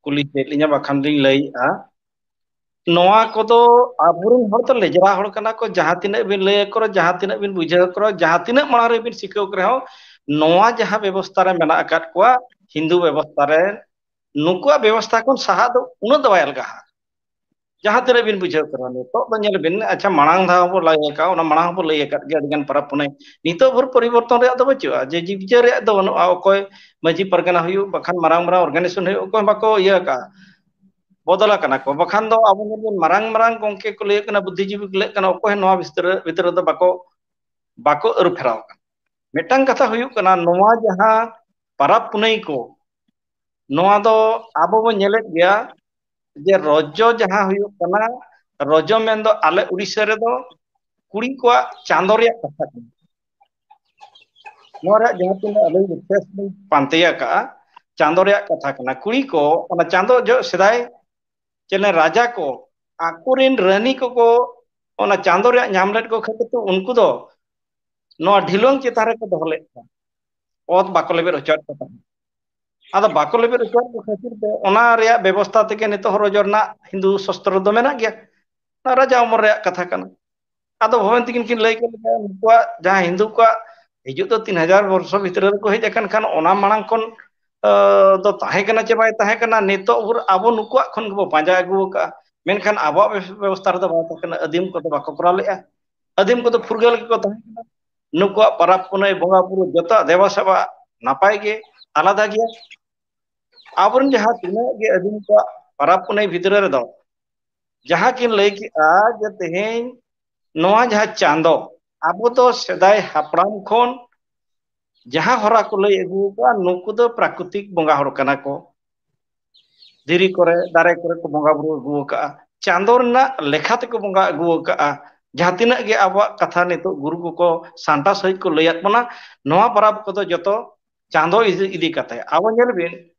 ᱠᱩᱞᱤ ᱠᱮᱫ ᱞᱤᱧᱟ, ᱵᱟᱠᱷᱟᱱ ᱞᱤᱧ ᱞᱟᱹᱭᱮᱜᱼᱟ, ᱱᱚᱣᱟ ᱠᱚᱫᱚ ᱟᱵᱚᱨᱮᱱ ᱦᱚᱲ ᱫᱚ ᱞᱮᱡᱨᱟ ᱦᱚᱲ ᱠᱟᱱᱟ ᱠᱚ᱾ ᱡᱟᱦᱟᱸ ᱛᱤᱱᱟᱹᱜ ᱵᱤᱱ ᱞᱟᱹᱭ ᱟᱠᱚ ᱨᱮᱦᱚᱸ, ᱡᱟᱦᱟᱸ ᱛᱤᱱᱟᱹᱜ ᱵᱤᱱ ᱵᱩᱡᱷᱟᱹᱣ ᱟᱠᱚ ᱨᱮᱦᱚᱸ, ᱡᱟᱦᱟᱸ ᱛᱤᱱᱟᱹᱜ ᱢᱟᱲᱟᱝ ᱨᱮᱵᱤᱱ ᱥᱤᱠᱷᱟᱹᱣ ᱠᱚ ᱨᱮᱦᱚᱸ, ᱱᱚᱣᱟ ᱡᱟᱦᱟᱸ ᱵᱮᱵᱚᱥᱛᱷᱟ ᱨᱮ ᱢᱮᱱᱟᱜ ᱟᱠᱟᱫ ᱠᱚᱣᱟ, ᱦᱤᱱᱫᱩ ᱵᱮᱵᱚᱥᱛᱷᱟ ᱨᱮ, ᱱᱩᱠᱩᱣᱟᱜ ᱵᱮᱵᱚᱥᱛᱷᱟ ᱠᱷᱚᱱ ᱥᱟᱦᱟ ᱫᱚ ᱩᱱᱟᱹᱜ ᱫᱚ ᱵᱟᱭ ᱟᱞᱜᱟᱦᱟ᱾ ᱡᱟᱦᱟᱸ ᱛᱤᱱᱟᱹᱜ ᱵᱤᱱ ᱵᱩᱡᱷᱟᱹᱣ ᱠᱚ ᱨᱮᱦᱚᱸ, ᱱᱤᱛᱚᱜ ᱫᱚ ᱧᱮᱞ ᱵᱤᱱ, ᱟᱪᱪᱷᱟ, ᱢᱟᱲᱟᱝ ᱫᱷᱟᱣ ᱦᱚᱸᱵᱚ ᱞᱟᱹᱭ ᱟᱠᱟᱫ, ᱚᱱᱟ ᱢᱟᱲᱟᱝ ᱦᱚᱸᱵᱚ ᱞᱟᱹᱭ ᱟᱠᱟᱫ ᱜᱮᱭᱟ ᱟᱹᱰᱤᱜᱟᱱ ᱯᱚᱨᱚᱵᱽ ᱯᱩᱱᱟᱹᱭ᱾ ᱱᱤᱛᱚᱜ ᱵᱷᱳᱨ ᱯᱚᱨᱤᱵᱚᱨᱛᱚᱱ ᱨᱮᱭᱟᱜ ᱫᱚ ᱵᱟᱹᱪᱩᱜᱼᱟ, ᱡᱮ ᱡᱤᱵᱽᱡᱟᱹ ᱨᱮᱭᱟᱜ ᱫᱚ ᱵᱟᱹᱱᱩᱜᱼᱟ᱾ ᱚᱠᱚᱭ ᱢᱟᱹᱡᱷᱤ ᱯᱟᱨᱜᱟᱱᱟ ᱦᱩᱭᱩᱜ, ᱵᱟᱠᱷᱟᱱ ᱢᱟᱨᱟᱝ ᱢᱟᱨᱟᱝ ᱚᱨᱜᱟᱱᱟᱭᱡᱮᱥᱚᱱ ᱦᱩᱭᱩᱜ, ᱚᱠᱚᱭ ᱦᱚᱸ ᱵᱟᱠᱚ ᱤᱭᱟᱹ ᱟᱠᱟᱫᱼᱟ, ᱵᱚᱫᱚᱞ ᱟᱠᱟᱱᱟ ᱠᱚ᱾ ᱵᱟᱠᱷᱟᱱ ᱫᱚ ᱟᱵᱚ ᱧᱮᱞ ᱵᱤᱱ, ᱢᱟᱨᱟᱝ ᱢᱟᱨᱟᱝ ᱜᱚᱢᱠᱮ ᱠᱚ ᱞᱟᱹᱭ ᱠᱟᱱᱟ, ᱵᱩᱫᱽᱫᱷᱤᱡᱤᱵᱤ ᱠᱚ ᱞᱟᱹᱭ ᱠᱟᱱᱟ, ᱚᱠᱚᱭ ᱦᱚᱸ ᱱᱚᱣᱟ ᱵᱷᱤᱛᱨᱤ, ᱵᱷᱤᱛᱨᱤ ᱨᱮᱫᱚ ᱵᱟᱠᱚ, ᱵᱟᱠᱚ ᱟᱹᱨᱩ ᱯᱷᱮᱨᱟᱣ ᱟᱠᱟᱱᱟ᱾ ᱢᱤᱫᱴᱟᱝ ᱠᱟᱛᱷᱟ ᱦᱩᱭᱩᱜ ᱠᱟᱱᱟ, ᱱᱚᱣᱟ ᱡᱟᱦᱟᱸ ᱯᱟᱨᱟᱵᱽ ᱯᱩᱱᱟᱹᱭ ᱠᱚ, ᱱᱚᱣᱟ ᱫᱚ ᱟᱵᱚ ᱵᱚᱱ ᱧᱮᱞᱮᱫ ᱜᱮᱭᱟ ᱡᱮ ᱨᱚᱡᱚ ᱡᱟᱦᱟᱸ ᱦᱩᱭᱩᱜ ᱠᱟᱱᱟ, ᱨᱚᱡᱚ ᱢᱮᱱᱫᱚ ᱟᱞᱮ ᱩᱲᱤᱥᱥᱟ ᱨᱮᱫᱚ ᱠᱩᱲᱤ ᱠᱚᱣᱟᱜ ᱪᱟᱸᱫᱚ ᱨᱮᱭᱟᱜ ᱠᱟᱛᱷᱟ ᱠᱟᱱᱟ᱾ ᱱᱚᱣᱟ ᱨᱮᱭᱟᱜ ᱡᱟᱦᱟᱸ ᱛᱤᱱᱟᱹᱜ ᱟᱹᱞᱤᱧ ᱨᱤᱥᱟᱨᱪ ᱞᱤᱧ ᱯᱟᱱᱛᱮ ᱟᱠᱟᱫᱼᱟ, ᱪᱟᱸᱫᱚ ᱨᱮᱭᱟᱜ ᱠᱟᱛᱷᱟ ᱠᱟᱱᱟ᱾ ᱠᱩᱲᱤ ᱠᱚ ᱚᱱᱟ ᱪᱟᱸᱫᱚ ᱡᱚᱦᱚᱜ ᱥᱮᱫᱟᱭ ᱪᱮᱞᱮ ᱨᱟᱡᱟ ᱠᱚ ᱟᱠᱚᱨᱮᱱ ᱨᱟᱹᱱᱤ ᱠᱚᱠᱚ ᱚᱱᱟ ᱪᱟᱸᱫᱚ ᱨᱮᱭᱟᱜ ᱧᱟᱢ ᱞᱮᱫ ᱠᱚ ᱠᱷᱟᱹᱛᱤᱨ ᱛᱮ ᱩᱱᱠᱩ ᱫᱚ ᱱᱚᱣᱟ ᱰᱷᱤᱞᱣᱟᱹᱝ ᱪᱮᱛᱟᱱ ᱨᱮᱠᱚ ᱫᱚᱦᱚ ᱞᱮᱫ ᱠᱚᱣᱟ, ᱚᱛ ᱵᱟᱠᱚ ᱞᱮᱵᱮᱫ ᱦᱚᱪᱚᱣᱟᱫ ᱠᱚ ᱛᱟᱦᱮᱸᱫ᱾ ᱟᱫᱚ ᱵᱟᱠᱚ ᱞᱮᱵᱮᱫ ᱦᱚᱪᱚᱣᱟᱫ ᱠᱚ ᱠᱷᱟᱹᱛᱤᱨ ᱛᱮ ᱚᱱᱟ ᱨᱮᱭᱟᱜ ᱵᱮᱵᱚᱥᱛᱷᱟ ᱛᱮᱜᱮ ᱱᱤᱛᱚᱜ ᱦᱚᱸ ᱨᱚᱡᱚ ᱨᱮᱱᱟᱜ ᱦᱤᱱᱫᱩ ᱥᱟᱥᱛᱨᱚ ᱫᱚ ᱢᱮᱱᱟᱜ ᱜᱮᱭᱟ᱾ ᱚᱱᱟ ᱨᱟᱡᱟ ᱚᱢᱚᱞ ᱨᱮᱭᱟᱜ ᱠᱟᱛᱷᱟ ᱠᱟᱱᱟ᱾ ᱟᱫᱚ ᱵᱷᱚᱵᱮᱱ ᱛᱤᱠᱤᱱ ᱠᱤᱱ ᱞᱟᱹᱭ ᱠᱮᱫ ᱞᱮᱠᱟ, ᱱᱩᱠᱩᱣᱟᱜ ᱡᱟᱦᱟᱸ ᱦᱤᱱᱫᱩ ᱠᱚᱣᱟᱜ ᱦᱤᱡᱩᱜ ᱫᱚ ᱛᱤᱱ ᱦᱟᱡᱟᱨ ᱵᱚᱨᱥᱚ ᱵᱷᱤᱛᱨᱤ ᱨᱮᱠᱚ ᱦᱮᱡ ᱟᱠᱟᱱ ᱠᱷᱟᱱ, ᱚᱱᱟ ᱢᱟᱲᱟᱝ ᱠᱷᱚᱱ ᱫᱚ ᱛᱟᱦᱮᱸ ᱠᱟᱱᱟ ᱪᱮ ᱵᱟᱭ ᱛᱟᱦᱮᱸ ᱠᱟᱱᱟ, ᱱᱤᱛᱚᱜ ᱵᱷᱳᱨ ᱟᱵᱚ ᱱᱩᱠᱩᱣᱟᱜ ᱠᱷᱚᱱ ᱜᱮᱵᱚ ᱯᱟᱸᱡᱟ ᱟᱹᱜᱩ ᱟᱠᱟᱫᱼᱟ᱾ ᱢᱮᱱᱠᱷᱟᱱ ᱟᱵᱚᱣᱟᱜ ᱵᱮᱵᱚᱥᱛᱷᱟ ᱨᱮᱫᱚ ᱵᱟᱭ ᱛᱟᱦᱮᱸ ᱠᱟᱱᱟ᱾ ᱟᱹᱫᱤᱢ ᱠᱚᱫᱚ ᱵᱟᱠᱚ ᱠᱚᱨᱟᱣ ᱞᱮᱫᱼᱟ᱾ ᱟᱹᱫᱤᱢ ᱠᱚᱫᱚ ᱯᱷᱩᱨᱜᱟᱹᱞ ᱜᱮᱠᱚ ᱛᱟᱦᱮᱸ ᱠᱟᱱᱟ᱾ ᱱᱩᱠᱩᱣᱟᱜ ᱯᱚᱨᱚᱵᱽ ᱯᱩᱱᱟᱹᱭ, ᱵᱚᱸᱜᱟ ᱵᱩᱨᱩ, ᱡᱚᱛᱚᱣᱟᱜ ᱫᱮᱵᱟ ᱥᱮᱵᱟ ᱱᱟᱯᱟᱭ ᱜᱮ, ᱟᱞᱟᱫᱟ ᱜᱮᱭᱟ᱾ ᱟᱵᱚᱨᱮᱱ ᱡᱟᱦᱟᱸ ᱛᱤᱱᱟᱹᱜ ᱜᱮ ᱟᱹᱫᱤᱢ ᱠᱚᱣᱟᱜ ᱯᱚᱨᱚᱵᱽ ᱯᱩᱱᱟᱹᱭ ᱵᱷᱤᱛᱨᱤ ᱨᱮᱫᱚ ᱡᱟᱦᱟᱸ ᱠᱤᱱ ᱞᱟᱹᱭ ᱠᱮᱫᱼᱟ ᱡᱮ ᱛᱮᱦᱮᱧ ᱱᱚᱣᱟ ᱡᱟᱦᱟᱸ ᱪᱟᱸᱫᱚ, ᱟᱵᱚ ᱫᱚ ᱥᱮᱫᱟᱭ ᱦᱟᱯᱲᱟᱢ ᱠᱷᱚᱱ ᱡᱟᱦᱟᱸ ᱦᱚᱨᱟ ᱠᱚ ᱞᱟᱹᱭ ᱟᱹᱜᱩ ᱟᱠᱟᱫᱼᱟ, ᱱᱩᱠᱩ ᱫᱚ ᱯᱨᱟᱠᱨᱤᱛᱤᱠ ᱵᱚᱸᱜᱟ ᱦᱚᱲ ᱠᱟᱱᱟ ᱠᱚ᱾ ᱫᱷᱤᱨᱤ ᱠᱚᱨᱮ, ᱫᱟᱨᱮ ᱠᱚᱨᱮ ᱠᱚ ᱵᱚᱸᱜᱟ ᱵᱩᱨᱩ ᱟᱹᱜᱩ ᱟᱠᱟᱫᱼᱟ᱾ ᱪᱟᱸᱫᱚ ᱨᱮᱱᱟᱜ ᱞᱮᱠᱷᱟ ᱛᱮᱠᱚ ᱵᱚᱸᱜᱟ ᱟᱹᱜᱩ ᱟᱠᱟᱫᱼᱟ᱾ ᱡᱟᱦᱟᱸ ᱛᱤᱱᱟᱹᱜ ᱜᱮ ᱟᱵᱚᱣᱟᱜ ᱠᱟᱛᱷᱟ ᱱᱤᱛᱚᱜ ᱜᱩᱨᱩ ᱠᱚᱠᱚ ᱥᱟᱱᱴᱟ ᱥᱟᱺᱦᱤᱡ ᱠᱚ ᱞᱟᱹᱭᱟᱫ ᱵᱚᱱᱟ, ᱱᱚᱣᱟ ᱯᱚᱨᱚᱵᱽ ᱠᱚᱫᱚ ᱡᱚᱛᱚ ᱪᱟᱸᱫᱚ ᱤᱫᱤ, ᱤᱫᱤ ᱠᱟᱛᱮ᱾ ᱟᱵᱚ ᱧᱮᱞ ᱵᱤᱱ,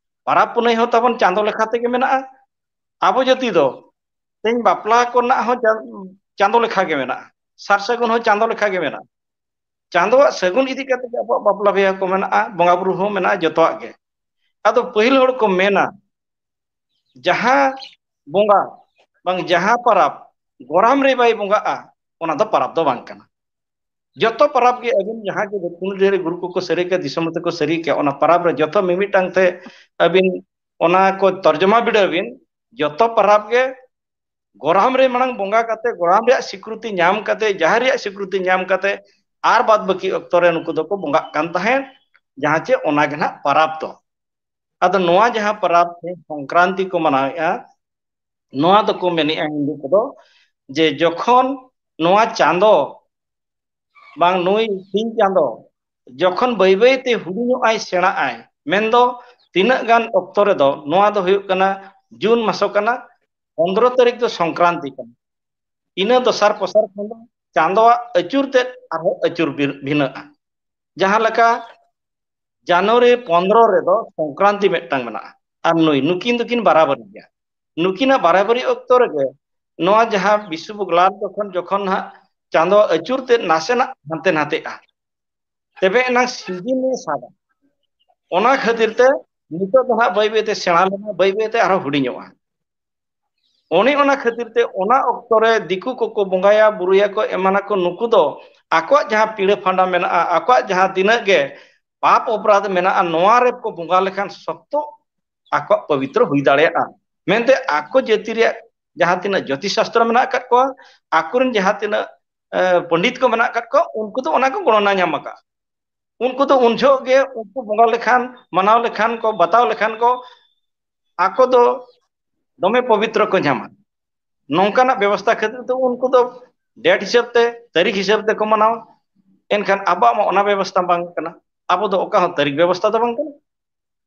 ᱯᱚᱨᱚᱵᱽ ᱯᱩᱱᱟᱹᱭ ᱦᱚᱸ ᱛᱟᱵᱚᱱ ᱪᱟᱸᱫᱚ ᱞᱮᱠᱷᱟ ᱛᱮᱜᱮ ᱢᱮᱱᱟᱜᱼᱟ᱾ ᱟᱵᱚ ᱡᱟᱹᱛᱤ ᱫᱚ ᱛᱮᱦᱮᱧ ᱵᱟᱯᱞᱟ ᱠᱚᱨᱮᱱᱟᱜ ᱦᱚᱸ ᱪᱟᱸ-, ᱪᱟᱸᱫᱚ ᱞᱮᱠᱷᱟ ᱜᱮ ᱢᱮᱱᱟᱜᱼᱟ᱾ ᱥᱟᱨ ᱥᱟᱹᱜᱩᱱ ᱦᱚᱸ ᱪᱟᱸᱫᱚ ᱞᱮᱠᱷᱟ ᱜᱮ ᱢᱮᱱᱟᱜᱼᱟ᱾ ᱪᱟᱸᱫᱚᱣᱟᱜ ᱥᱟᱹᱜᱩᱱ ᱤᱫᱤ ᱠᱟᱛᱮ ᱜᱮ ᱟᱵᱚᱣᱟᱜ ᱵᱟᱯᱞᱟ ᱵᱤᱦᱟᱹ ᱠᱚ ᱢᱮᱱᱟᱜᱼᱟ, ᱵᱚᱸᱜᱟ ᱵᱩᱨᱩ ᱦᱚᱸ ᱢᱮᱱᱟᱜᱼᱟ, ᱡᱚᱛᱚᱣᱟᱜ ᱜᱮ᱾ ᱟᱫᱚ ᱯᱟᱹᱦᱤᱞ ᱦᱚᱲ ᱠᱚ ᱢᱮᱱᱟ, ᱡᱟᱦᱟᱸ ᱵᱚᱸᱜᱟ ᱵᱟᱝ ᱡᱟᱦᱟᱸ ᱯᱟᱨᱟᱵᱽ ᱜᱚᱨᱟᱢ ᱨᱮ ᱵᱟᱭ ᱵᱚᱸᱜᱟᱜᱼᱟ, ᱚᱱᱟ ᱫᱚ ᱯᱟᱨᱟᱵᱽ ᱫᱚ ᱵᱟᱝ ᱠᱟᱱᱟ᱾ ᱡᱚᱛᱚ ᱯᱟᱨᱟᱵᱽ ᱜᱮ ᱟᱹᱵᱤᱱ ᱡᱟᱦᱟᱸ ᱜᱮ ᱫᱚᱠᱷᱤᱱ ᱨᱮ ᱜᱩᱨᱩ ᱠᱚᱠᱚ ᱥᱟᱹᱨᱤ ᱠᱮᱫ, ᱫᱤᱥᱚᱢ ᱨᱮ ᱠᱚ ᱥᱟᱹᱨᱤ ᱠᱮᱫ, ᱚᱱᱟ ᱯᱟᱨᱟᱵᱽ ᱨᱮ ᱡᱚᱛᱚ ᱢᱤᱢᱤᱫᱴᱟᱝ ᱛᱮ ᱟᱹᱵᱤᱱ ᱚᱱᱟ ᱠᱚ ᱛᱚᱨᱡᱚᱢᱟ ᱵᱤᱰᱟᱹᱣ ᱵᱤᱱ᱾ ᱡᱚᱛᱚ ᱯᱟᱨᱟᱵᱽ ᱜᱮ ᱜᱚᱨᱟᱢ ᱨᱮ ᱢᱟᱲᱟᱝ ᱵᱚᱸᱜᱟ ᱠᱟᱛᱮ, ᱜᱚᱨᱟᱢ ᱨᱮᱭᱟᱜ ᱥᱤᱠᱨᱩᱛᱤ ᱧᱟᱢ ᱠᱟᱛᱮ, ᱡᱟᱦᱮᱨ ᱨᱮᱭᱟᱜ ᱥᱤᱠᱨᱩᱛᱤ ᱧᱟᱢ ᱠᱟᱛᱮ, ᱟᱨ ᱵᱟᱫ ᱵᱟᱹᱠᱤ ᱚᱠᱛᱚ ᱨᱮ ᱱᱩᱠᱩ ᱫᱚᱠᱚ ᱵᱚᱸᱜᱟᱜ ᱠᱟᱱ ᱛᱟᱦᱮᱸᱫ, ᱡᱟᱦᱟᱸ ᱪᱮ ᱚᱱᱟ ᱜᱮ ᱱᱟᱦᱟᱜ ᱯᱟᱨᱟᱵᱽ ᱫᱚ᱾ ᱟᱫᱚ ᱱᱚᱣᱟ ᱡᱟᱦᱟᱸ ᱯᱟᱨᱟᱵᱽ ᱛᱮ ᱥᱚᱝᱠᱨᱟᱱᱛᱤ ᱠᱚ ᱢᱟᱱᱟᱣᱮᱫᱼᱟ, ᱱᱚᱣᱟ ᱫᱚᱠᱚ ᱢᱮᱱᱮᱫᱼᱟ ᱦᱤᱱᱫᱩ ᱠᱚᱫᱚ, ᱡᱮ ᱡᱚᱠᱷᱚᱱ ᱱᱚᱣᱟ ᱪᱟᱸᱫᱚ ᱵᱟᱝ ᱱᱩᱭ ᱥᱤᱧ ᱪᱟᱸᱫᱚ ᱡᱚᱠᱷᱚᱱ ᱵᱟᱹᱭ ᱵᱟᱹᱭ ᱛᱮ ᱦᱩᱰᱤᱧᱚᱜ ᱟᱭ, ᱥᱮᱬᱟᱜ ᱟᱭ, ᱢᱮᱱᱫᱚ ᱛᱤᱱᱟᱹᱜ ᱜᱟᱱ ᱚᱠᱛᱚ ᱨᱮᱫᱚ, ᱱᱚᱣᱟ ᱫᱚ ᱦᱩᱭᱩᱜ ᱠᱟᱱᱟ ᱡᱩᱱ ᱢᱟᱥᱚ ᱠᱟᱱᱟ, ᱯᱚᱱᱫᱽᱨᱚ ᱛᱟᱹᱨᱤᱠᱷ ᱫᱚ ᱥᱚᱝᱠᱨᱟᱱᱛᱤ ᱠᱟᱱᱟ᱾ ᱤᱱᱟᱹ ᱫᱚᱥᱟᱨ ᱯᱚᱥᱟᱨ ᱠᱷᱚᱱ ᱫᱚ ᱪᱟᱸᱫᱚᱣᱟᱜ ᱟᱹᱪᱩᱨ ᱛᱮᱫ ᱟᱨᱦᱚᱸ ᱟᱹᱪᱩᱨ ᱵᱷᱤ-, ᱵᱷᱤᱱᱟᱹᱜᱼᱟ᱾ ᱡᱟᱦᱟᱸ ᱞᱮᱠᱟ ᱡᱟᱱᱩᱣᱟᱨᱤ ᱯᱚᱱᱫᱽᱨᱚ ᱨᱮᱫᱚ ᱥᱚᱝᱠᱨᱟᱱᱛᱤ ᱢᱤᱫᱴᱟᱝ ᱢᱮᱱᱟᱜᱼᱟ, ᱟᱨ ᱱᱩᱭ, ᱱᱩᱠᱤᱱ ᱫᱚᱠᱤᱱ ᱵᱟᱨᱟᱵᱟᱨᱤ ᱜᱮᱭᱟ᱾ ᱱᱩᱠᱤᱱᱟᱜ ᱵᱟᱨᱟᱵᱟᱨᱤ ᱚᱠᱛᱚ ᱨᱮᱜᱮ ᱱᱚᱣᱟ ᱡᱟᱦᱟᱸ ᱵᱤᱥᱩᱵ ᱜᱞᱟᱱ ᱡᱚᱠᱷᱚᱱ, ᱡᱚᱠᱷᱚᱱ ᱦᱟᱸᱜ ᱪᱟᱸᱫᱚ ᱟᱹᱪᱩᱨ ᱛᱮ ᱱᱟᱥᱮᱱᱟᱜ ᱦᱟᱱᱛᱮ ᱱᱟᱛᱮᱜᱼᱟ, ᱛᱚᱵᱮ ᱮᱱᱟᱝ ᱥᱤᱡᱤᱱ ᱮ ᱥᱟᱵᱟ᱾ ᱚᱱᱟ ᱠᱷᱟᱹᱛᱤᱨ ᱛᱮ ᱱᱤᱛᱚᱜ ᱫᱚ ᱦᱟᱸᱜ ᱵᱟᱹᱭ ᱵᱟᱹᱭ ᱛᱮ ᱥᱮᱬᱟ ᱞᱮᱱᱟ, ᱵᱟᱹᱭ ᱵᱟᱹᱭ ᱛᱮ ᱟᱨᱦᱚᱸ ᱦᱩᱰᱤᱧᱚᱜᱼᱟ᱾ ᱚᱱᱮ ᱚᱱᱟ ᱠᱷᱟᱹᱛᱤᱨ ᱛᱮ ᱚᱱᱟ ᱚᱠᱛᱚ ᱨᱮ ᱫᱤᱠᱩ ᱠᱚᱠᱚ ᱵᱚᱸᱜᱟᱭᱟ, ᱵᱩᱨᱩᱭᱟᱠᱚ, ᱮᱢᱟᱱᱟᱠᱚ, ᱱᱩᱠᱩ ᱫᱚ ᱟᱠᱚᱣᱟᱜ ᱡᱟᱦᱟᱸ ᱯᱤᱲᱟᱹ ᱯᱷᱟᱸᱰᱟ ᱢᱮᱱᱟᱜᱼᱟ, ᱟᱠᱚᱣᱟᱜ ᱡᱟᱦᱟᱸ ᱛᱤᱱᱟᱹᱜ ᱜᱮ ᱯᱟᱯ ᱚᱯᱨᱟᱫᱷ ᱢᱮᱱᱟᱜᱼᱟ, ᱱᱚᱣᱟ ᱨᱮᱠᱚ ᱵᱚᱸᱜᱟ ᱞᱮᱠᱷᱟᱱ ᱥᱚᱠᱛᱚ ᱟᱠᱚᱣᱟᱜ ᱯᱚᱵᱤᱛᱨᱚ ᱦᱩᱭ ᱫᱟᱲᱮᱭᱟᱜᱼᱟ ᱢᱮᱱᱛᱮ ᱟᱠᱚ ᱡᱟᱹᱛᱤ ᱨᱮᱭᱟᱜ ᱡᱟᱦᱟᱸ ᱛᱤᱱᱟᱹᱜ ᱡᱳᱛᱤᱥ ᱥᱟᱥᱛᱨᱚ ᱢᱮᱱᱟᱜ ᱟᱠᱟᱫ ᱠᱚᱣᱟ, ᱟᱠᱚᱨᱮᱱ ᱡᱟᱦᱟᱸ ᱛᱤᱱᱟᱹᱜ, ᱮ, ᱯᱚᱱᱰᱤᱛ ᱠᱚ ᱢᱮᱱᱟᱜ ᱟᱠᱟᱫ ᱠᱚᱣᱟ, ᱩᱱᱠᱩ ᱫᱚ ᱚᱱᱟ ᱠᱚ ᱜᱚᱬᱚᱱᱟ ᱧᱟᱢ ᱟᱠᱟᱫᱼᱟ᱾ ᱩᱱᱠᱩ ᱫᱚ ᱩᱱ ᱡᱚᱦᱚᱜ ᱜᱮ ᱩᱱᱠᱩ ᱵᱚᱸᱜᱟ ᱞᱮᱠᱷᱟᱱ, ᱢᱟᱱᱟᱣ ᱞᱮᱠᱷᱟᱱ ᱠᱚ, ᱵᱟᱛᱟᱣ ᱞᱮᱠᱷᱟᱱ ᱠᱚ, ᱟᱠᱚ ᱫᱚ ᱫᱚᱢᱮ ᱯᱚᱵᱤᱛᱨᱚ ᱠᱚ ᱧᱟᱢᱟ᱾ ᱱᱚᱝᱠᱟᱱᱟᱜ ᱵᱮᱵᱚᱥᱛᱷᱟ ᱠᱷᱟᱹᱛᱤᱨ ᱛᱮ ᱩᱱᱠᱩ ᱫᱚ ᱰᱮᱴ ᱦᱤᱥᱟᱹᱵ ᱛᱮ, ᱛᱟᱹᱨᱤᱠᱷ ᱦᱤᱥᱟᱹᱵ ᱛᱮᱠᱚ ᱢᱟᱱᱟᱣᱟ᱾ ᱮᱱᱠᱷᱟᱱ ᱟᱵᱚᱣᱟᱜ ᱢᱟ ᱚᱱᱟ ᱵᱮᱵᱚᱥᱛᱷᱟ ᱵᱟᱝ ᱠᱟᱱᱟ᱾ ᱟᱵᱚ ᱫᱚ ᱚᱠᱟ ᱦᱚᱸ ᱛᱟᱹᱨᱤᱠᱷ ᱵᱮᱵᱚᱥᱛᱷᱟ ᱫᱚ ᱵᱟᱝ ᱠᱟᱱᱟ,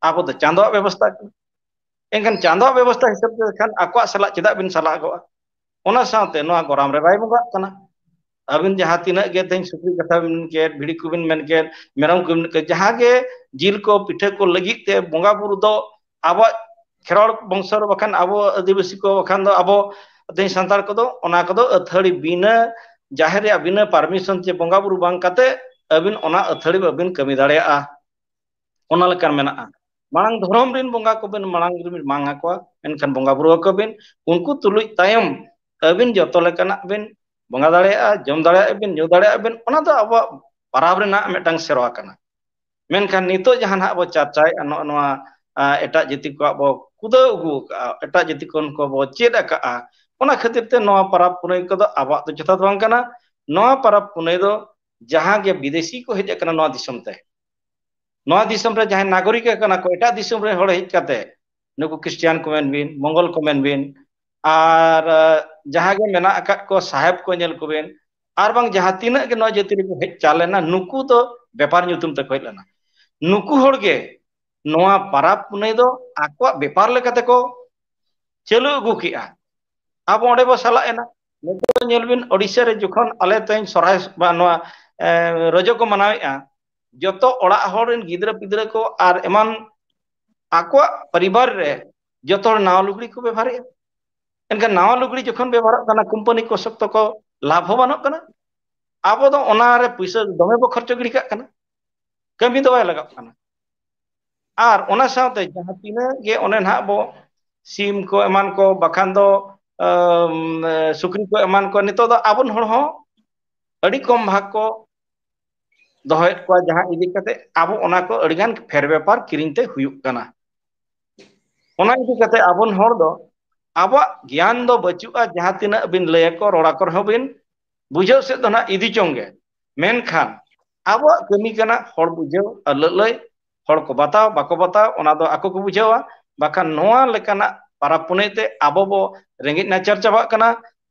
ᱟᱵᱚ ᱫᱚ ᱪᱟᱸᱫᱳᱣᱟᱜ ᱵᱮᱵᱚᱥᱛᱷᱟ ᱠᱟᱱᱟ᱾ ᱮᱱᱠᱷᱟᱱ ᱪᱟᱸᱫᱳᱣᱟᱜ ᱵᱮᱵᱚᱥᱛᱷᱟ ᱦᱤᱥᱟᱹᱵ ᱛᱮ ᱠᱷᱟᱱ ᱟᱠᱚᱣᱟᱜ ᱥᱟᱞᱟᱜ ᱪᱮᱫᱟᱜ ᱵᱤᱱ ᱥᱟᱞᱟᱜᱚᱜᱼᱟ? ᱚᱱᱟ ᱥᱟᱶᱛᱮ ᱱᱚᱣᱟ ᱜᱚᱨᱟᱢ ᱨᱮ ᱵᱟᱭ ᱵᱚᱸᱜᱟᱜ ᱠᱟᱱᱟ᱾ ᱟᱹᱵᱤᱱ ᱡᱟᱦᱟᱸ ᱛᱤᱱᱟᱹᱜ ᱜᱮ ᱛᱮᱦᱮᱧ ᱥᱩᱠᱨᱤ ᱠᱟᱛᱷᱟ ᱵᱤᱱ ᱢᱮᱱ ᱠᱮᱫ, ᱵᱷᱤᱲᱤ ᱠᱚᱵᱤᱱ ᱢᱮᱱ ᱠᱮᱫ, ᱢᱮᱨᱚᱢ ᱠᱚᱵᱤᱱ ᱢᱮᱱ ᱠᱮᱫ, ᱡᱟᱦᱟᱸ ᱜᱮ ᱡᱤᱞ ᱠᱚ ᱯᱤᱴᱷᱟᱹ ᱠᱚ ᱞᱟᱹᱜᱤᱫ ᱛᱮ ᱵᱚᱸᱜᱟ ᱵᱩᱨᱩ ᱫᱚ ᱟᱵᱚᱣᱟᱜ ᱠᱷᱮᱨᱣᱟᱲ ᱵᱚᱝᱥᱚ ᱨᱮ, ᱵᱟᱠᱷᱟᱱ ᱟᱵᱚ ᱟᱹᱫᱤᱵᱟᱹᱥᱤ ᱠᱚ, ᱵᱟᱠᱷᱟᱱ ᱫᱚ ᱟᱵᱚ ᱛᱮᱦᱮᱧ ᱥᱟᱱᱛᱟᱲ ᱠᱚᱫᱚ ᱚᱱᱟ ᱠᱚᱫᱚ ᱟᱹᱛᱷᱟᱹᱲᱤ ᱵᱤᱱᱟᱹ ᱡᱟᱦᱮᱨ ᱨᱮᱭᱟᱜ ᱵᱤᱱᱟᱹ ᱯᱟᱨᱢᱤᱥᱚᱱ ᱪᱮ ᱵᱚᱸᱜᱟ ᱵᱩᱨᱩ ᱵᱟᱝ ᱠᱟᱛᱮ ᱟᱹᱵᱤᱱ ᱚᱱᱟ ᱟᱹᱛᱷᱟᱹᱲᱤ ᱵᱟᱹᱵᱤᱱ ᱠᱟᱹᱢᱤ ᱫᱟᱲᱮᱭᱟᱜᱼᱟ᱾ ᱚᱱᱟ ᱞᱮᱠᱟᱱ ᱢᱮᱱᱟᱜᱼᱟ᱾ ᱢᱟᱲᱟᱝ ᱫᱷᱚᱨᱚᱢ ᱨᱮᱱ ᱵᱚᱸᱜᱟ ᱠᱚᱵᱮᱱ ᱢᱟᱲᱟᱝ ᱨᱮᱵᱤᱱ ᱢᱟᱝ ᱟᱠᱚᱣᱟ, ᱢᱮᱱᱠᱷᱟᱱ ᱵᱚᱸᱜᱟ ᱵᱩᱨᱩ ᱟᱠᱚ ᱵᱤᱱ, ᱩᱱᱠᱩ ᱛᱩᱞᱩᱡ ᱛᱟᱭᱚᱢ ᱟᱹᱵᱤᱱ ᱡᱚᱛᱚ ᱞᱮᱠᱟᱱᱟᱜ ᱵᱤᱱ ᱵᱚᱸᱜᱟ ᱫᱟᱲᱮᱭᱟᱜᱼᱟ, ᱡᱚᱢ ᱫᱟᱲᱮᱭᱟᱜᱼᱟ ᱵᱤᱱ, ᱧᱩ ᱫᱟᱲᱮᱭᱟᱜᱼᱟ ᱵᱤᱱ᱾ ᱚᱱᱟ ᱫᱚ ᱟᱵᱚᱣᱟᱜ ᱯᱟᱨᱟᱵᱽ ᱨᱮᱱᱟᱜ ᱢᱤᱫᱴᱟᱝ ᱥᱮᱨᱣᱟ ᱠᱟᱱᱟ᱾ ᱢᱮᱱᱠᱷᱟᱱ ᱱᱤᱛᱚᱜ ᱡᱟᱦᱟᱸ ᱱᱟᱦᱟᱜ ᱵᱚ ᱪᱟᱨᱪᱟᱭᱮᱫᱼᱟ, ᱱᱚᱜᱼᱚ ᱱᱚᱣᱟ, ᱟ, ᱮᱴᱟᱜ ᱡᱟᱹᱛᱤ ᱠᱚᱣᱟᱜ ᱵᱚ ᱠᱩᱫᱟᱹᱣ ᱟᱹᱜᱩ ᱟᱠᱟᱫᱼᱟ, ᱮᱴᱟᱜ ᱡᱟᱹᱛᱤ ᱠᱷᱚᱱ ᱠᱚ ᱵᱚ ᱪᱮᱫ ᱟᱠᱟᱫᱼᱟ, ᱚᱱᱟ ᱠᱷᱟᱹᱛᱤᱨ ᱛᱮ ᱱᱚᱣᱟ ᱯᱟᱨᱟᱵᱽ ᱯᱩᱱᱟᱹᱭ ᱠᱚᱫᱚ ᱟᱵᱚᱣᱟᱜ ᱫᱚ ᱡᱚᱛᱷᱟᱛ ᱵᱟᱝ ᱠᱟᱱᱟ᱾ ᱱᱚᱣᱟ ᱯᱟᱨᱟᱵᱽ ᱯᱩᱱᱟᱹᱭ ᱫᱚ ᱡᱟᱦᱟᱸ ᱜᱮ ᱵᱤᱫᱮᱥᱤ ᱠᱚ ᱦᱮᱡ ᱟᱠᱟᱱᱟ ᱱᱚᱣᱟ ᱫᱤᱥᱚᱢ ᱛᱮ, ᱱᱚᱣᱟ ᱫᱤᱥᱚᱢ ᱨᱮ ᱡᱟᱦᱟᱸᱭ ᱱᱟᱜᱚᱨᱤᱠ ᱟᱠᱟᱱᱟ ᱠᱚ, ᱮᱴᱟᱜ ᱫᱤᱥᱚᱢ ᱨᱮ ᱦᱚᱲ ᱦᱮᱡ ᱠᱟᱛᱮ, ᱱᱩᱠᱩ ᱠᱷᱨᱤᱥᱴᱤᱭᱟᱱ ᱠᱚ ᱢᱮᱱ ᱵᱤᱱ, ᱢᱚᱝᱜᱚᱞ ᱠᱚ ᱢᱮᱱ ᱵᱤᱱ, ᱟᱨ, ᱟ, ᱡᱟᱦᱟᱸ ᱜᱮ ᱢᱮᱱᱟᱜ ᱟᱠᱟᱫ ᱠᱚ ᱥᱟᱦᱮᱵᱽ ᱠᱚ ᱧᱮᱞ ᱠᱚᱵᱤᱱ, ᱟᱨ ᱵᱟᱝ ᱡᱟᱦᱟᱸ ᱛᱤᱱᱟᱹᱜ ᱜᱮ ᱱᱚᱣᱟ ᱡᱟᱹᱛᱤ ᱨᱮᱠᱚ ᱦᱮᱡ ᱪᱟᱞ ᱞᱮᱱᱟ, ᱱᱩᱠᱩ ᱫᱚ ᱵᱮᱯᱟᱨ ᱧᱩᱛᱩᱢ ᱛᱮᱠᱚ ᱦᱮᱡ ᱞᱮᱱᱟ᱾ ᱱᱩᱠᱩ ᱦᱚᱲ ᱜᱮ ᱱᱚᱣᱟ ᱯᱟᱨᱟᱵᱽ ᱯᱩᱱᱟᱹᱭ ᱫᱚ ᱟᱠᱚᱣᱟᱜ ᱵᱮᱯᱟᱨ ᱞᱮᱠᱟ ᱛᱮᱠᱚ ᱪᱟᱹᱞᱩ ᱟᱹᱜᱩ ᱠᱮᱜᱼᱟ᱾ ᱟᱵᱚ ᱚᱸᱰᱮ ᱵᱚ ᱥᱟᱞᱟᱜ ᱮᱱᱟ᱾ ᱱᱤᱛᱚᱜ ᱧᱮᱞ ᱵᱤᱱ, ᱳᱰᱤᱥᱟ ᱨᱮ ᱡᱚᱠᱷᱚᱱ ᱟᱞᱮ ᱛᱮᱦᱮᱧ ᱥᱚᱨᱦᱟᱭ ᱵᱟ ᱱᱚᱣᱟ, ᱮ, ᱨᱚᱡᱚ ᱠᱚ ᱢᱟᱱᱟᱣᱮᱫᱼᱟ, ᱡᱚᱛᱚ ᱚᱲᱟᱜ ᱦᱚᱲ ᱨᱮᱱ ᱜᱤᱫᱽᱨᱟᱹ ᱯᱤᱫᱽᱨᱟᱹ ᱠᱚ ᱟᱨ ᱮᱢᱟᱱ ᱟᱠᱚᱣᱟᱜ ᱯᱚᱨᱤᱵᱟᱨ ᱨᱮ ᱡᱚᱛᱚ ᱦᱚᱲ ᱱᱟᱣᱟ ᱞᱩᱜᱽᱲᱤ ᱠᱚ ᱵᱮᱵᱚᱦᱟᱨᱮᱫᱼᱟ᱾ ᱮᱱᱠᱷᱟᱱ ᱱᱟᱣᱟ ᱞᱩᱜᱽᱲᱤ ᱡᱚᱠᱷᱚᱱ ᱵᱮᱵᱚᱦᱟᱨᱚᱜ ᱠᱟᱱᱟ, ᱠᱳᱢᱯᱟᱱᱤ ᱠᱚ ᱥᱚᱠᱛᱚ ᱠᱚ ᱞᱟᱵᱷ ᱦᱚᱸ ᱵᱟᱹᱱᱩᱜ ᱠᱟᱱᱟ᱾ ᱟᱵᱚ ᱫᱚ ᱚᱱᱟ ᱨᱮ ᱯᱩᱭᱥᱟᱹ ᱫᱚᱢᱮ ᱵᱚ ᱠᱷᱚᱨᱪᱚ ᱜᱤᱰᱤ ᱠᱟᱜ ᱠᱟᱱᱟ, ᱠᱟᱹᱢᱤ ᱫᱚ ᱵᱟᱭ ᱞᱟᱜᱟᱜ ᱠᱟᱱᱟ᱾ ᱟᱨ ᱚᱱᱟ ᱥᱟᱶᱛᱮ ᱡᱟᱦᱟᱸ ᱛᱤᱱᱟᱹᱜ ᱜᱮ ᱚᱱᱮ ᱱᱟᱦᱟᱜ ᱵᱚ ᱥᱤᱢ ᱠᱚ ᱮᱢᱟᱱ ᱠᱚ, ᱵᱟᱠᱷᱟᱱ ᱫᱚ, ᱟᱢ, ᱥᱩᱠᱨᱤ ᱠᱚ ᱮᱢᱟᱱ ᱠᱚ, ᱱᱤᱛᱚᱜ ᱫᱚ ᱟᱵᱚᱱ ᱦᱚᱲ ᱦᱚᱸ ᱟᱹᱰᱤ ᱠᱚᱢ ᱵᱷᱟᱜᱽ ᱠᱚ ᱫᱚᱦᱚᱭᱮᱫ ᱠᱚᱣᱟ, ᱡᱟᱦᱟᱸ ᱤᱫᱤ ᱠᱟᱛᱮ ᱟᱵᱚ ᱚᱱᱟ ᱠᱚ ᱟᱹᱰᱤᱜᱟᱱ ᱯᱷᱮᱨ ᱵᱮᱯᱟᱨ ᱠᱤᱨᱤᱧ ᱛᱮ ᱦᱩᱭᱩᱜ ᱠᱟᱱᱟ᱾ ᱚᱱᱟ ᱤᱫᱤ ᱠᱟᱛᱮ ᱟᱵᱚᱱ ᱦᱚᱲ ᱫᱚ ᱟᱵᱚᱣᱟᱜ ᱜᱮᱭᱟᱱ ᱫᱚ ᱵᱟᱹᱪᱩᱜᱼᱟ᱾ ᱡᱟᱦᱟᱸ ᱛᱤᱱᱟᱹᱜ ᱵᱤᱱ ᱞᱟᱹᱭ ᱟᱠᱚ, ᱨᱚᱲ ᱟᱠᱚ ᱨᱮᱦᱚᱸ ᱵᱤᱱ ᱵᱩᱡᱷᱟᱹᱣ ᱥᱮᱫ ᱫᱚ ᱱᱟᱜ ᱤᱫᱤ ᱪᱚᱝ ᱜᱮ, ᱢᱮᱱᱠᱷᱟᱱ ᱟᱵᱚᱣᱟᱜ ᱠᱟᱹᱢᱤ ᱠᱟᱱᱟ ᱦᱚᱲ ᱵᱩᱡᱷᱟᱹᱣ ᱟᱨ ᱞᱟᱹᱞᱟᱹᱭ᱾ ᱦᱚᱲ ᱠᱚ ᱵᱟᱛᱟᱣ ᱵᱟᱠᱚ ᱵᱟᱛᱟᱣ, ᱚᱱᱟ ᱫᱚ ᱟᱠᱚ ᱠᱚ ᱵᱩᱡᱷᱟᱹᱣᱟ᱾ ᱵᱟᱠᱷᱟᱱ ᱱᱚᱣᱟ ᱞᱮᱠᱟᱱᱟᱜ ᱯᱟᱨᱟᱵᱽ ᱯᱩᱱᱟᱹᱭ ᱛᱮ ᱟᱵᱚ ᱵᱚ ᱨᱮᱸᱜᱮᱡ ᱱᱟᱪᱟᱨ ᱪᱟᱵᱟᱜ ᱠᱟᱱᱟ᱾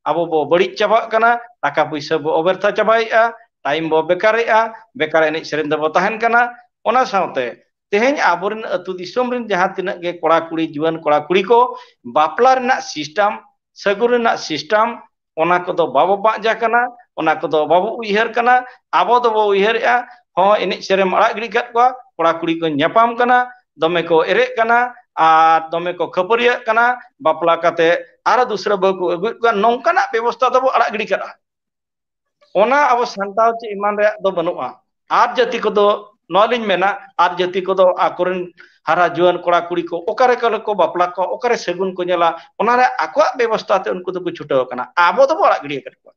ᱟᱵᱚ ᱵᱚ ᱵᱟᱹᱲᱤᱡ ᱪᱟᱵᱟᱜ ᱠᱟᱱᱟ, ᱴᱟᱠᱟ ᱯᱩᱭᱥᱟᱹ ᱵᱚ ᱚᱵᱮᱨᱛᱷᱟ ᱪᱟᱵᱟᱭᱮᱫᱼᱟ, ᱴᱟᱭᱤᱢ ᱵᱚ ᱵᱮᱠᱟᱨᱮᱫᱼᱟ, ᱵᱮᱠᱟᱨ ᱮᱱᱮᱡ ᱥᱮᱨᱮᱧ ᱫᱚᱵᱚ ᱛᱟᱦᱮᱱ ᱠᱟᱱᱟ᱾ ᱚᱱᱟ ᱥᱟᱶᱛᱮ ᱛᱮᱦᱮᱧ ᱟᱵᱚᱨᱮᱱ ᱟᱹᱛᱩ ᱫᱤᱥᱚᱢ ᱨᱮᱱ ᱡᱟᱦᱟᱸ ᱛᱤᱱᱟᱹᱜ ᱜᱮ ᱠᱚᱲᱟ ᱠᱩᱲᱤ, ᱡᱩᱣᱟᱹᱱ ᱠᱚᱲᱟ ᱠᱩᱲᱤ ᱠᱚ ᱵᱟᱯᱞᱟ ᱨᱮᱱᱟᱜ ᱥᱤᱥᱴᱟᱢ, ᱥᱟᱹᱜᱩᱱ ᱨᱮᱱᱟᱜ ᱥᱤᱥᱴᱟᱢ, ᱚᱱᱟ ᱠᱚᱫᱚ ᱵᱟᱵᱚ ᱵᱟᱧᱪᱟ ᱠᱟᱱᱟ, ᱚᱱᱟ ᱠᱚᱫᱚ ᱵᱟᱵᱚ ᱩᱭᱦᱟᱹᱨ ᱠᱟᱱᱟ᱾ ᱟᱵᱚ ᱫᱚᱵᱚ ᱩᱭᱦᱟᱹᱨᱮᱜᱼᱟ, ᱦᱚᱸ, ᱮᱱᱮᱡ ᱥᱮᱨᱮᱧ ᱟᱲᱟᱜ ᱜᱤᱰᱤ ᱠᱟᱫ ᱠᱚᱣᱟ, ᱠᱚᱲᱟ ᱠᱩᱲᱤ ᱠᱚ ᱧᱟᱯᱟᱢ ᱠᱟᱱᱟ, ᱫᱚᱢᱮ ᱠᱚ ᱮᱨᱮᱜ ᱠᱟᱱᱟ ᱟᱨ ᱫᱚᱢᱮ ᱠᱚ ᱠᱷᱟᱹᱯᱟᱹᱨᱤᱭᱟᱹᱜ ᱠᱟᱱᱟ, ᱵᱟᱯᱞᱟ ᱠᱟᱛᱮ ᱟᱨᱚ ᱫᱩᱥᱨᱟᱹ ᱵᱟᱹᱦᱩ ᱠᱚ ᱟᱹᱜᱩᱭᱮᱫ ᱠᱚᱣᱟ᱾ ᱱᱚᱝᱠᱟᱱᱟᱜ ᱵᱮᱵᱚᱥᱛᱷᱟ ᱫᱚᱵᱚ ᱟᱲᱟᱜ ᱜᱤᱰᱤ ᱠᱟᱫᱼᱟ᱾ ᱚᱱᱟ ᱟᱵᱚ ᱥᱟᱱᱛᱟᱲ ᱪᱮᱫ ᱮᱢᱟᱱ ᱨᱮᱭᱟᱜ ᱫᱚ ᱵᱟᱹᱱᱩᱜᱼᱟ᱾ ᱟᱨ ᱡᱟᱹᱛᱤ ᱠᱚᱫᱚ, ᱱᱚᱣᱟ ᱞᱤᱧ ᱢᱮᱱᱟ, ᱟᱨ ᱡᱟᱹᱛᱤ ᱠᱚᱫᱚ ᱟᱠᱚᱨᱮᱱ ᱦᱟᱨᱟ ᱡᱩᱣᱟᱹᱱ ᱠᱚᱲᱟ ᱠᱩᱲᱤ ᱠᱚ ᱚᱠᱟᱨᱮ ᱠᱚ ᱵᱟᱯᱞᱟ ᱠᱚᱣᱟ, ᱚᱠᱟᱨᱮ ᱥᱟᱹᱜᱩᱱ ᱠᱚ ᱧᱮᱞᱟ, ᱚᱱᱟ ᱨᱮ ᱟᱠᱚᱣᱟᱜ ᱵᱮᱵᱚᱥᱛᱷᱟ ᱛᱮ ᱩᱱᱠᱩ ᱫᱚᱠᱚ ᱪᱷᱩᱴᱟᱹᱣ ᱟᱠᱟᱱᱟ᱾ ᱟᱵᱚ ᱫᱚᱵᱚ ᱟᱲᱟᱜ ᱜᱤᱰᱤ ᱟᱠᱟᱫ ᱠᱚᱣᱟ᱾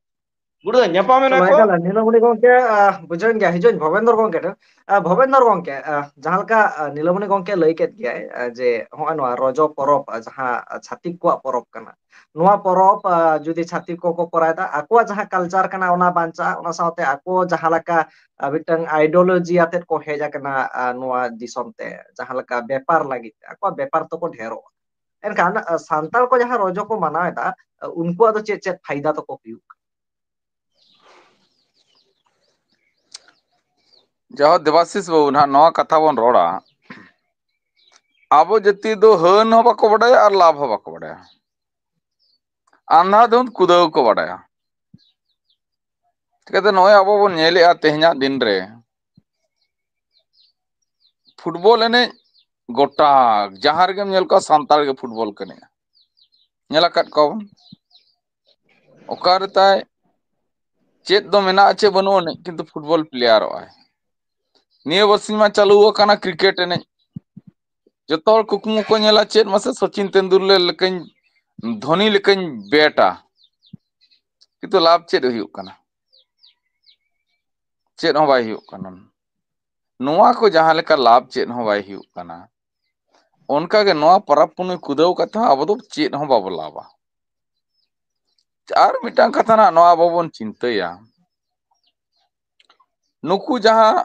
ᱜᱩᱲᱟᱹ ᱧᱟᱯᱟᱢ ᱮᱱᱟ ᱠᱚ᱾ ᱮᱠᱟᱞ, ᱱᱤᱞᱟᱢᱚᱬᱤ ᱜᱚᱝᱠᱮ, ᱟᱦ, ᱵᱩᱡᱷᱟᱹᱣᱮᱱ ᱜᱮᱭᱟ, ᱦᱤᱡᱩᱜ ᱟᱹᱧ ᱵᱷᱚᱵᱮᱱᱫᱚᱨ ᱜᱚᱝᱠᱮ ᱴᱷᱮᱱ᱾ ᱟᱦ, ᱵᱷᱚᱵᱮᱱᱫᱚᱨ ᱜᱚᱝᱠᱮ, ᱟᱦ, ᱡᱟᱦᱟᱸ ᱞᱮᱠᱟ, ᱟᱦ, ᱱᱤᱞᱟᱢᱚᱬᱤ ᱜᱚᱝᱠᱮ ᱞᱟᱹᱭ ᱠᱮᱫ ᱜᱮᱭᱟᱭ, ᱟᱦ, ᱡᱮ ᱦᱚᱸᱜᱼᱚᱭ ᱱᱚᱣᱟ ᱨᱚᱡᱚ ᱯᱚᱨᱚᱵᱽ, ᱟᱦ, ᱡᱟᱦᱟᱸ, ᱟᱦ, ᱪᱷᱟᱛᱤᱠ ᱠᱚᱣᱟᱜ ᱯᱚᱨᱚᱵᱽ ᱠᱟᱱᱟ, ᱱᱚᱣᱟ ᱯᱚᱨᱚᱵᱽ, ᱟᱦ, ᱡᱩᱫᱤ ᱪᱷᱟᱛᱤᱠ ᱠᱚᱠᱚ ᱠᱚᱨᱟᱣ ᱮᱫᱟ, ᱟᱠᱚᱣᱟᱜ ᱡᱟᱦᱟᱸ culture ᱠᱟᱱᱟ ᱚᱱᱟ ᱵᱟᱧᱪᱟᱜᱼᱟ, ᱚᱱᱟ ᱥᱟᱶᱛᱮ ᱟᱠᱚ ᱡᱟᱦᱟᱸ ᱞᱮᱠᱟ, ᱟᱦ, ᱢᱤᱫᱴᱟᱝ ideology ᱟᱛᱮᱫ ᱠᱚ ᱦᱮᱡ ᱟᱠᱟᱱᱟ, ᱟᱦ, ᱱᱚᱣᱟ ᱫᱤᱥᱚᱢ ᱛᱮ, ᱡᱟᱦᱟᱸ ᱞᱮᱠᱟ ᱵᱮᱯᱟᱨ ᱞᱟᱹᱜᱤᱫ ᱛᱮ, ᱟᱠᱚᱣᱟᱜ ᱵᱮᱯᱟᱨ ᱛᱟᱠᱚ ᱰᱷᱮᱨᱚᱜᱼᱟ᱾ ᱮᱱᱠᱷᱟᱱ, ᱟᱦ, ᱥᱟᱱᱛᱟᱲ ᱠᱚ ᱡᱟᱦᱟᱸ ᱨᱚᱡᱚ ᱠᱚ ᱢᱟᱱᱟᱣ ᱮᱫᱟ, ᱟᱦ, ᱩᱱᱠᱩᱣᱟᱜ ᱫᱚ ᱪᱮᱫ ᱪᱮᱫ ᱯᱷᱟᱭᱫᱟ ᱛᱟᱠᱚ ᱦᱩᱭᱩᱜ ᱠᱟᱱᱟ? ᱡᱟᱦᱳ, ᱫᱮᱵᱟᱥᱤᱥ ᱵᱟᱹᱵᱩ, ᱱᱟᱦᱟᱜ ᱱᱚᱣᱟ ᱠᱟᱛᱷᱟ ᱵᱚᱱ ᱨᱚᱲᱟ, ᱟᱵᱚ ᱡᱟᱹᱛᱤ ᱫᱚ ᱦᱟᱹᱱ ᱦᱚᱸ ᱵᱟᱠᱚ ᱵᱟᱰᱟᱭᱟ ᱟᱨ ᱞᱟᱵᱷ ᱦᱚᱸ ᱵᱟᱠᱚ ᱵᱟᱰᱟᱭᱟ, ᱟᱸᱫᱷᱟᱫᱷᱩᱱᱫᱷ ᱠᱩᱫᱟᱹᱣ ᱠᱚ ᱵᱟᱰᱟᱭᱟ᱾ ᱪᱤᱠᱟᱹᱛᱮ ᱱᱚᱜᱼᱚᱭ ᱟᱵᱚ ᱵᱚᱱ ᱧᱮᱞᱮᱜᱼᱟ ᱛᱮᱦᱮᱧᱟᱜ ᱫᱤᱱ ᱨᱮ ᱯᱷᱩᱴᱵᱚᱞ ᱮᱱᱮᱡ ᱜᱚᱴᱟ, ᱡᱟᱦᱟᱸ ᱨᱮᱜᱮᱢ ᱧᱮᱞ ᱠᱚᱣᱟ ᱥᱟᱱᱛᱟᱲ ᱜᱮ ᱯᱷᱩᱴᱵᱚᱞ ᱠᱚ ᱮᱱᱮᱡᱼᱟ᱾ ᱧᱮᱞ ᱟᱠᱟᱫ ᱠᱚᱣᱟ ᱵᱚᱱ, ᱚᱠᱟᱨᱮ ᱛᱟᱭ ᱪᱮᱫ ᱫᱚ ᱢᱮᱱᱟᱜᱼᱟ ᱪᱮ ᱵᱟᱹᱱᱩᱜ ᱟᱹᱱᱤᱡ, ᱠᱤᱱᱛᱩ ᱯᱷᱩᱴᱵᱚᱞ ᱯᱞᱮᱭᱟᱨᱚᱜ ᱟᱭ᱾ ᱱᱤᱭᱟᱹ ᱵᱟᱨᱥᱤᱧ ᱢᱟ ᱪᱟᱹᱞᱩ ᱟᱠᱟᱱᱟ ᱠᱨᱤᱠᱮᱴ ᱮᱱᱮᱡ᱾ ᱡᱚᱛᱚ ᱦᱚᱲ ᱠᱩᱠᱢᱩ ᱠᱚ ᱧᱮᱞᱟ ᱪᱮᱫ ᱢᱟᱥᱮ ᱥᱚᱪᱤᱱ ᱛᱮᱱᱫᱩᱞᱠᱚᱨ ᱞᱮᱠᱟᱧ, ᱫᱷᱳᱱᱤ ᱞᱮᱠᱟᱧ ᱵᱮᱴᱟ, ᱠᱤᱱᱛᱩ ᱞᱟᱵᱷ ᱪᱮᱫ ᱦᱩᱭᱩᱜ ᱠᱟᱱᱟ? ᱪᱮᱫ ᱦᱚᱸ ᱵᱟᱭ ᱦᱩᱭᱩᱜ ᱠᱟᱱᱟ᱾ ᱱᱚᱣᱟ ᱠᱚ ᱡᱟᱦᱟᱸ ᱞᱮᱠᱟ ᱞᱟᱵᱷ ᱪᱮᱫ ᱦᱚᱸ ᱵᱟᱭ ᱦᱩᱭᱩᱜ ᱠᱟᱱᱟ, ᱚᱱᱠᱟᱜᱮ ᱱᱚᱣᱟ ᱯᱚᱨᱚᱵᱽ ᱯᱩᱱᱟᱹᱭ ᱠᱩᱫᱟᱹᱣ ᱠᱟᱛᱮ ᱦᱚᱸ ᱟᱵᱚ ᱫᱚ ᱪᱮᱫ ᱦᱚᱸ ᱵᱟᱵᱚ ᱞᱟᱵᱷᱟ᱾ ᱟᱨ ᱢᱤᱫᱴᱟᱝ ᱠᱟᱛᱷᱟ ᱱᱟᱜ ᱱᱚᱣᱟ ᱟᱵᱚ ᱵᱚᱱ ᱪᱤᱱᱛᱟᱹᱭᱟ, ᱱᱩᱠᱩ ᱡᱟᱦᱟᱸ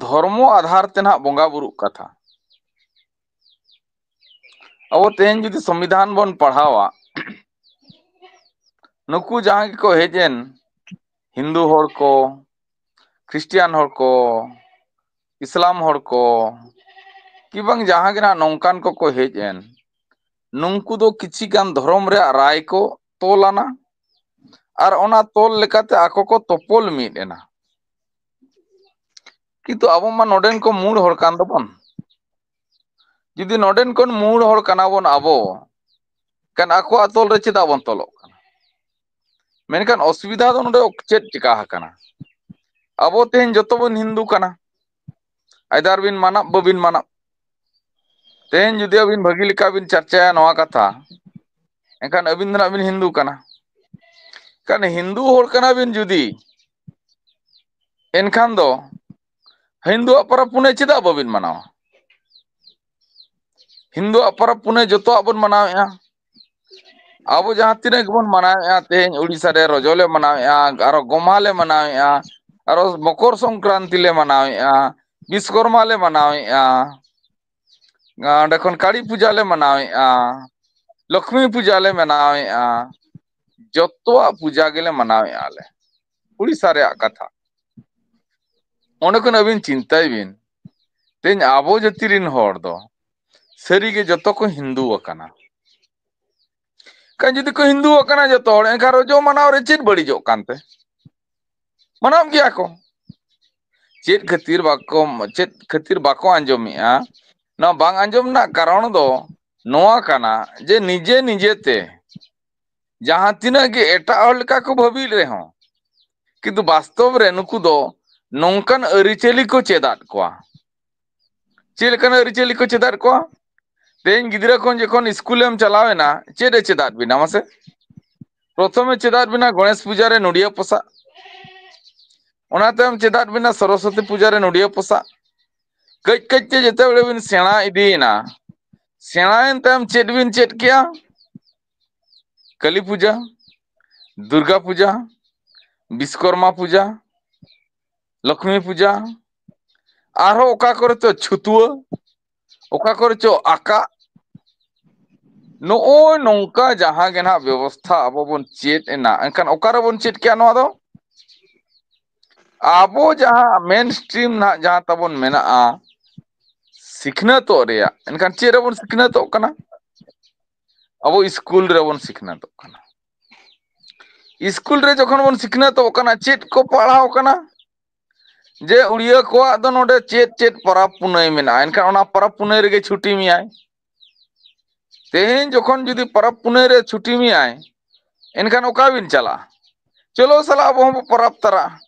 ᱫᱷᱚᱨᱢᱚ ᱟᱫᱷᱟᱨ ᱛᱮ ᱱᱟᱜ ᱵᱚᱸᱜᱟ ᱵᱩᱨᱩᱜ ᱠᱟᱛᱷᱟ, ᱟᱵᱚ ᱛᱮᱦᱮᱧ ᱡᱩᱫᱤ ᱥᱚᱝᱵᱤᱫᱷᱟᱱ ᱵᱚᱱ ᱯᱟᱲᱦᱟᱣᱟ, ᱱᱩᱠᱩ ᱡᱟᱦᱟᱸ ᱜᱮᱠᱚ ᱦᱮᱡ ᱮᱱ, ᱦᱤᱱᱫᱩ ᱦᱚᱲ ᱠᱚ, ᱠᱷᱨᱤᱥᱴᱤᱭᱟᱱ ᱦᱚᱲ ᱠᱚ, ᱤᱥᱞᱟᱢ ᱦᱚᱲ ᱠᱚ, ᱠᱤ ᱵᱟᱝ ᱡᱟᱦᱟᱸ ᱜᱮ ᱱᱟᱜ ᱱᱚᱝᱠᱟᱱ ᱠᱚᱠᱚ ᱦᱮᱡ ᱮᱱ, ᱱᱩᱝᱠᱩ ᱫᱚ ᱠᱤᱪᱷᱤ ᱜᱟᱱ ᱫᱷᱚᱨᱚᱢ ᱨᱮᱭᱟᱜ ᱨᱟᱭ ᱠᱚ ᱛᱚᱞ ᱟᱱᱟ ᱟᱨ ᱚᱱᱟ ᱛᱚᱞ ᱞᱮᱠᱟᱛᱮ ᱟᱠᱚ ᱠᱚ ᱛᱚᱯᱚᱞ ᱢᱤᱫ ᱮᱱᱟ᱾ ᱠᱤᱱᱛᱩ ᱟᱵᱚ ᱢᱟ ᱱᱚᱰᱮᱱ ᱠᱚ ᱢᱩᱲ ᱦᱚᱲ ᱠᱟᱱ ᱫᱚᱵᱚᱱ᱾ ᱡᱩᱫᱤ ᱱᱚᱰᱮᱱ ᱠᱚ ᱢᱩᱲ ᱦᱚᱲ ᱠᱟᱱᱟ ᱵᱚᱱ ᱟᱵᱚ, ᱠᱷᱟᱱ ᱟᱠᱚᱣᱟᱜ ᱛᱚᱞ ᱨᱮ ᱪᱮᱫᱟᱜ ᱵᱚᱱ ᱛᱚᱞᱚᱜ ᱠᱟᱱᱟ? ᱢᱮᱱᱠᱷᱟᱱ ᱚᱥᱩᱵᱤᱫᱷᱟ ᱫᱚ ᱱᱚᱰᱮ ᱪᱮᱫ ᱪᱤᱠᱟ ᱟᱠᱟᱱᱟ? ᱟᱵᱚ ᱛᱮᱦᱮᱧ ᱡᱚᱛᱚ ᱵᱚᱱ ᱦᱤᱱᱫᱩ ᱠᱟᱱᱟ, ᱟᱭᱫᱟᱨ ᱵᱤᱱ ᱢᱟᱱᱟᱵ ᱵᱟᱹᱵᱤᱱ ᱢᱟᱱᱟᱵ᱾ ᱛᱮᱦᱮᱧ ᱡᱩᱫᱤ ᱟᱹᱵᱤᱱ ᱵᱷᱟᱹᱜᱤ ᱞᱮᱠᱟ ᱵᱤᱱ ᱪᱟᱨᱪᱟᱭᱟ ᱱᱚᱣᱟ ᱠᱟᱛᱷᱟ, ᱮᱱᱠᱷᱟᱱ ᱟᱹᱵᱤᱱ ᱫᱚ ᱱᱟᱜ ᱵᱤᱱ ᱦᱤᱱᱫᱩ ᱠᱟᱱᱟ᱾ ᱠᱷᱟᱱ ᱦᱤᱱᱫᱩ ᱦᱚᱲ ᱠᱟᱱᱟ ᱵᱤᱱ ᱡᱩᱫᱤ, ᱮᱱᱠᱷᱟᱱ ᱫᱚ ᱦᱤᱱᱫᱩᱣᱟᱜ ᱯᱚᱨᱚᱵᱽ ᱯᱩᱱᱟᱹᱭ ᱪᱮᱫᱟᱜ ᱵᱟᱹᱵᱤᱱ ᱢᱟᱱᱟᱣᱟ? ᱦᱤᱱᱫᱩᱣᱟᱜ ᱯᱚᱨᱚᱵᱽ ᱯᱩᱱᱟᱹᱭ ᱡᱚᱛᱚᱣᱟᱜ ᱵᱚᱱ ᱢᱟᱱᱟᱣᱮᱫᱼᱟ᱾ ᱟᱵᱚ ᱡᱟᱦᱟᱸ ᱛᱤᱱᱟᱹᱜ ᱜᱮᱵᱚᱱ ᱢᱟᱱᱟᱣᱮᱫᱼᱟ, ᱛᱮᱦᱮᱧ ᱩᱲᱤᱥᱥᱟ ᱨᱮ ᱨᱚᱡᱚ ᱞᱮ ᱢᱟᱱᱟᱣᱮᱫᱼᱟ, ᱟᱨᱚ ᱜᱚᱢᱦᱟ ᱞᱮ ᱢᱟᱱᱟᱣᱮᱫᱼᱟ, ᱟᱨᱚ ᱢᱚᱠᱚᱨ ᱥᱚᱝᱠᱨᱟᱱᱛᱤ ᱞᱮ ᱢᱟᱱᱟᱣᱮᱫᱼᱟ, ᱵᱤᱥᱠᱚᱨᱢᱟ ᱞᱮ ᱢᱟᱱᱟᱣᱮᱫᱼᱟ, ᱚᱸᱰᱮ ᱠᱷᱚᱱ ᱠᱟᱹᱲᱤ ᱯᱩᱡᱟ ᱞᱮ ᱢᱟᱱᱟᱣᱮᱫᱼᱟ, ᱞᱚᱠᱷᱢᱤ ᱯᱩᱡᱟ ᱞᱮ ᱢᱟᱱᱟᱣᱮᱫᱼᱟ, ᱡᱚᱛᱚᱣᱟᱜ ᱯᱩᱡᱟ ᱜᱮᱞᱮ ᱢᱟᱱᱟᱣᱮᱫᱼᱟ ᱞᱮ᱾ ᱩᱲᱤᱥᱥᱟ ᱨᱮᱭᱟᱜ ᱠᱟᱛᱷᱟ᱾ ᱚᱸᱰᱮ ᱠᱷᱚᱱ ᱟᱹᱵᱤᱱ ᱪᱤᱱᱛᱟᱹᱭ ᱵᱤᱱ, ᱛᱮᱦᱮᱧ ᱟᱵᱚ ᱡᱟᱹᱛᱤ ᱨᱤᱱ ᱦᱚᱲ ᱫᱚ ᱥᱟᱹᱨᱤᱜᱮ ᱡᱚᱛᱚ ᱠᱚ ᱦᱤᱱᱫᱩ ᱟᱠᱟᱱᱟ᱾ ᱠᱷᱟᱱ ᱡᱩᱫᱤ ᱠᱚ ᱦᱤᱱᱫᱩ ᱟᱠᱟᱱᱟ ᱡᱚᱛᱚ ᱦᱚᱲ, ᱮᱱᱠᱷᱟᱱ ᱨᱚᱡᱚ ᱢᱟᱱᱟᱣ ᱨᱮ ᱪᱮᱫ ᱵᱟᱹᱲᱤᱡᱚᱜ ᱠᱟᱱᱛᱮ? ᱢᱟᱱᱟᱣ ᱜᱮᱭᱟ ᱠᱚ᱾ ᱪᱮᱫ ᱠᱷᱟᱹᱛᱤᱨ ᱵᱟᱠᱚ, ᱪᱮᱫ ᱠᱷᱟᱹᱛᱤᱨ ᱵᱟᱠᱚ ᱟᱸᱡᱚᱢᱮᱜᱼᱟ? ᱱᱚᱣᱟ ᱵᱟᱝ ᱟᱸᱡᱚᱢ ᱨᱮᱱᱟᱜ ᱠᱟᱨᱚᱱ ᱫᱚ ᱱᱚᱣᱟ ᱠᱟᱱᱟ ᱡᱮ ᱱᱤᱡᱮ ᱱᱤᱡᱮᱛᱮ ᱡᱟᱦᱟᱸ ᱛᱤᱱᱟᱹᱜ ᱜᱮ ᱮᱴᱟᱜ ᱦᱚᱲ ᱞᱮᱠᱟ ᱠᱚ ᱵᱷᱟᱹᱵᱤᱭᱮᱫ ᱨᱮᱦᱚᱸ, ᱠᱤᱱᱛᱩ ᱵᱟᱥᱛᱚᱵ ᱨᱮ ᱱᱩᱠᱩ ᱫᱚ ᱱᱚᱝᱠᱟᱱ ᱟᱹᱨᱤᱪᱟᱹᱞᱤ ᱠᱚ ᱪᱮᱫ ᱟᱫ ᱠᱚᱣᱟ᱾ ᱪᱮᱫ ᱞᱮᱠᱟᱱ ᱟᱹᱨᱤᱪᱟᱹᱞᱤ ᱠᱚ ᱪᱮᱫ ᱟᱫ ᱠᱚᱣᱟ? ᱛᱮᱦᱮᱧ ᱜᱤᱫᱽᱨᱟᱹ ᱠᱷᱚᱱ ᱡᱚᱠᱷᱚᱱ ᱥᱠᱩᱞᱮᱢ ᱪᱟᱞᱟᱣ ᱮᱱᱟ, ᱪᱮᱫ ᱮ ᱪᱮᱫ ᱟᱫ ᱵᱤᱱᱟ ᱢᱟᱥᱮ? ᱯᱨᱚᱛᱷᱚᱢᱮ ᱪᱮᱫ ᱟᱫ ᱵᱤᱱᱟ ᱜᱚᱬᱮᱥ ᱯᱩᱡᱟ ᱨᱮ ᱱᱚᱰᱤᱭᱟᱹ ᱯᱚᱥᱟᱜ, ᱚᱱᱟ ᱛᱟᱭᱚᱢ ᱪᱮᱫ ᱟᱫ ᱵᱤᱱᱟ ᱥᱚᱨᱚᱥᱚᱛᱤ ᱯᱩᱡᱟ ᱨᱮ ᱱᱚᱰᱤᱭᱟᱹ ᱯᱚᱥᱟᱜ᱾ ᱠᱟᱹᱡ ᱠᱟᱹᱡ ᱛᱮ ᱡᱮᱛᱮ ᱵᱮᱲᱮ ᱵᱤᱱ ᱥᱮᱬᱟ ᱤᱫᱤᱭᱮᱱᱟ, ᱥᱮᱬᱟᱭᱮᱱ ᱛᱟᱭᱚᱢ ᱪᱮᱫ ᱵᱤᱱ ᱪᱮᱫ ᱠᱮᱜᱼᱟ? ᱠᱟᱹᱞᱤ ᱯᱩᱡᱟ, ᱫᱩᱨᱜᱟ ᱯᱩᱡᱟ, ᱵᱤᱥᱠᱚᱨᱢᱟ ᱯᱩᱡᱟ, ᱞᱚᱠᱷᱢᱤ ᱯᱩᱡᱟ, ᱟᱨᱦᱚᱸ ᱚᱠᱟ ᱠᱚᱨᱮ ᱪᱚ ᱪᱷᱩᱛᱩᱣᱟᱹ, ᱚᱠᱟ ᱠᱚᱨᱮ ᱪᱚ ᱟᱠᱟᱜ, ᱱᱚᱜᱼᱚᱭ ᱱᱚᱝᱠᱟ ᱡᱟᱦᱟᱸ ᱜᱮ ᱱᱟᱦᱟᱜ ᱵᱮᱵᱚᱥᱛᱷᱟ ᱟᱵᱚ ᱵᱚᱱ ᱪᱮᱫ ᱮᱱᱟ, ᱮᱱᱠᱷᱟᱱ ᱚᱠᱟ ᱨᱮᱵᱚᱱ ᱪᱮᱫ ᱠᱮᱜᱼᱟ ᱱᱚᱣᱟ ᱫᱚ? ᱟᱵᱚ ᱡᱟᱦᱟᱸ ᱢᱮᱱ ᱥᱴᱨᱤᱢ ᱱᱟᱦᱟᱜ ᱡᱟᱦᱟᱸ ᱛᱟᱵᱚᱱ ᱢᱮᱱᱟᱜᱼᱟ ᱥᱤᱠᱷᱱᱟᱹᱛᱚᱜ ᱨᱮᱭᱟᱜ, ᱮᱱᱠᱷᱟᱱ ᱪᱮᱫ ᱨᱮᱵᱚᱱ ᱥᱤᱠᱷᱱᱟᱹᱛᱚᱜ ᱠᱟᱱᱟ? ᱟᱵᱚ ᱥᱠᱩᱞ ᱨᱮᱵᱚᱱ ᱥᱤᱠᱷᱱᱟᱹᱛᱚᱜ ᱠᱟᱱᱟ᱾ ᱥᱠᱩᱞ ᱨᱮ ᱡᱚᱠᱷᱚᱱ ᱵᱚᱱ ᱥᱤᱠᱷᱱᱟᱹᱛᱚᱜ ᱠᱟᱱᱟ, ᱪᱮᱫ ᱠᱚ ᱯᱟᱲᱦᱟᱣ ᱠᱟᱱᱟ? ᱡᱮ ᱩᱲᱤᱭᱟᱹ ᱠᱚᱣᱟᱜ ᱫᱚ ᱱᱚᱰᱮ ᱪᱮᱫ ᱪᱮᱫ ᱯᱚᱨᱚᱵᱽ ᱯᱩᱱᱟᱹᱭ ᱢᱮᱱᱟᱜᱼᱟ, ᱮᱱᱠᱷᱟᱱ ᱚᱱᱟ ᱯᱚᱨᱚᱵᱽ ᱯᱩᱱᱟᱹᱭ ᱨᱮᱜᱮ ᱪᱷᱩᱴᱤ ᱢᱮᱭᱟᱭ᱾ ᱛᱮᱦᱮᱧ ᱡᱚᱠᱷᱚᱱ ᱡᱩᱫᱤ ᱯᱚᱨᱚᱵᱽ ᱯᱩᱱᱟᱹᱭ ᱨᱮ ᱪᱷᱩᱴᱤ ᱢᱮᱭᱟᱭ, ᱮᱱᱠᱷᱟᱱ ᱚᱠᱟ ᱵᱤᱱ ᱪᱟᱞᱟᱜᱼᱟ? ᱪᱚᱞᱚ ᱥᱟᱞᱟ ᱟᱵᱚ ᱦᱚᱸᱵᱚ ᱯᱚᱨᱚᱵᱽ ᱛᱟᱨᱟᱜᱼᱟ᱾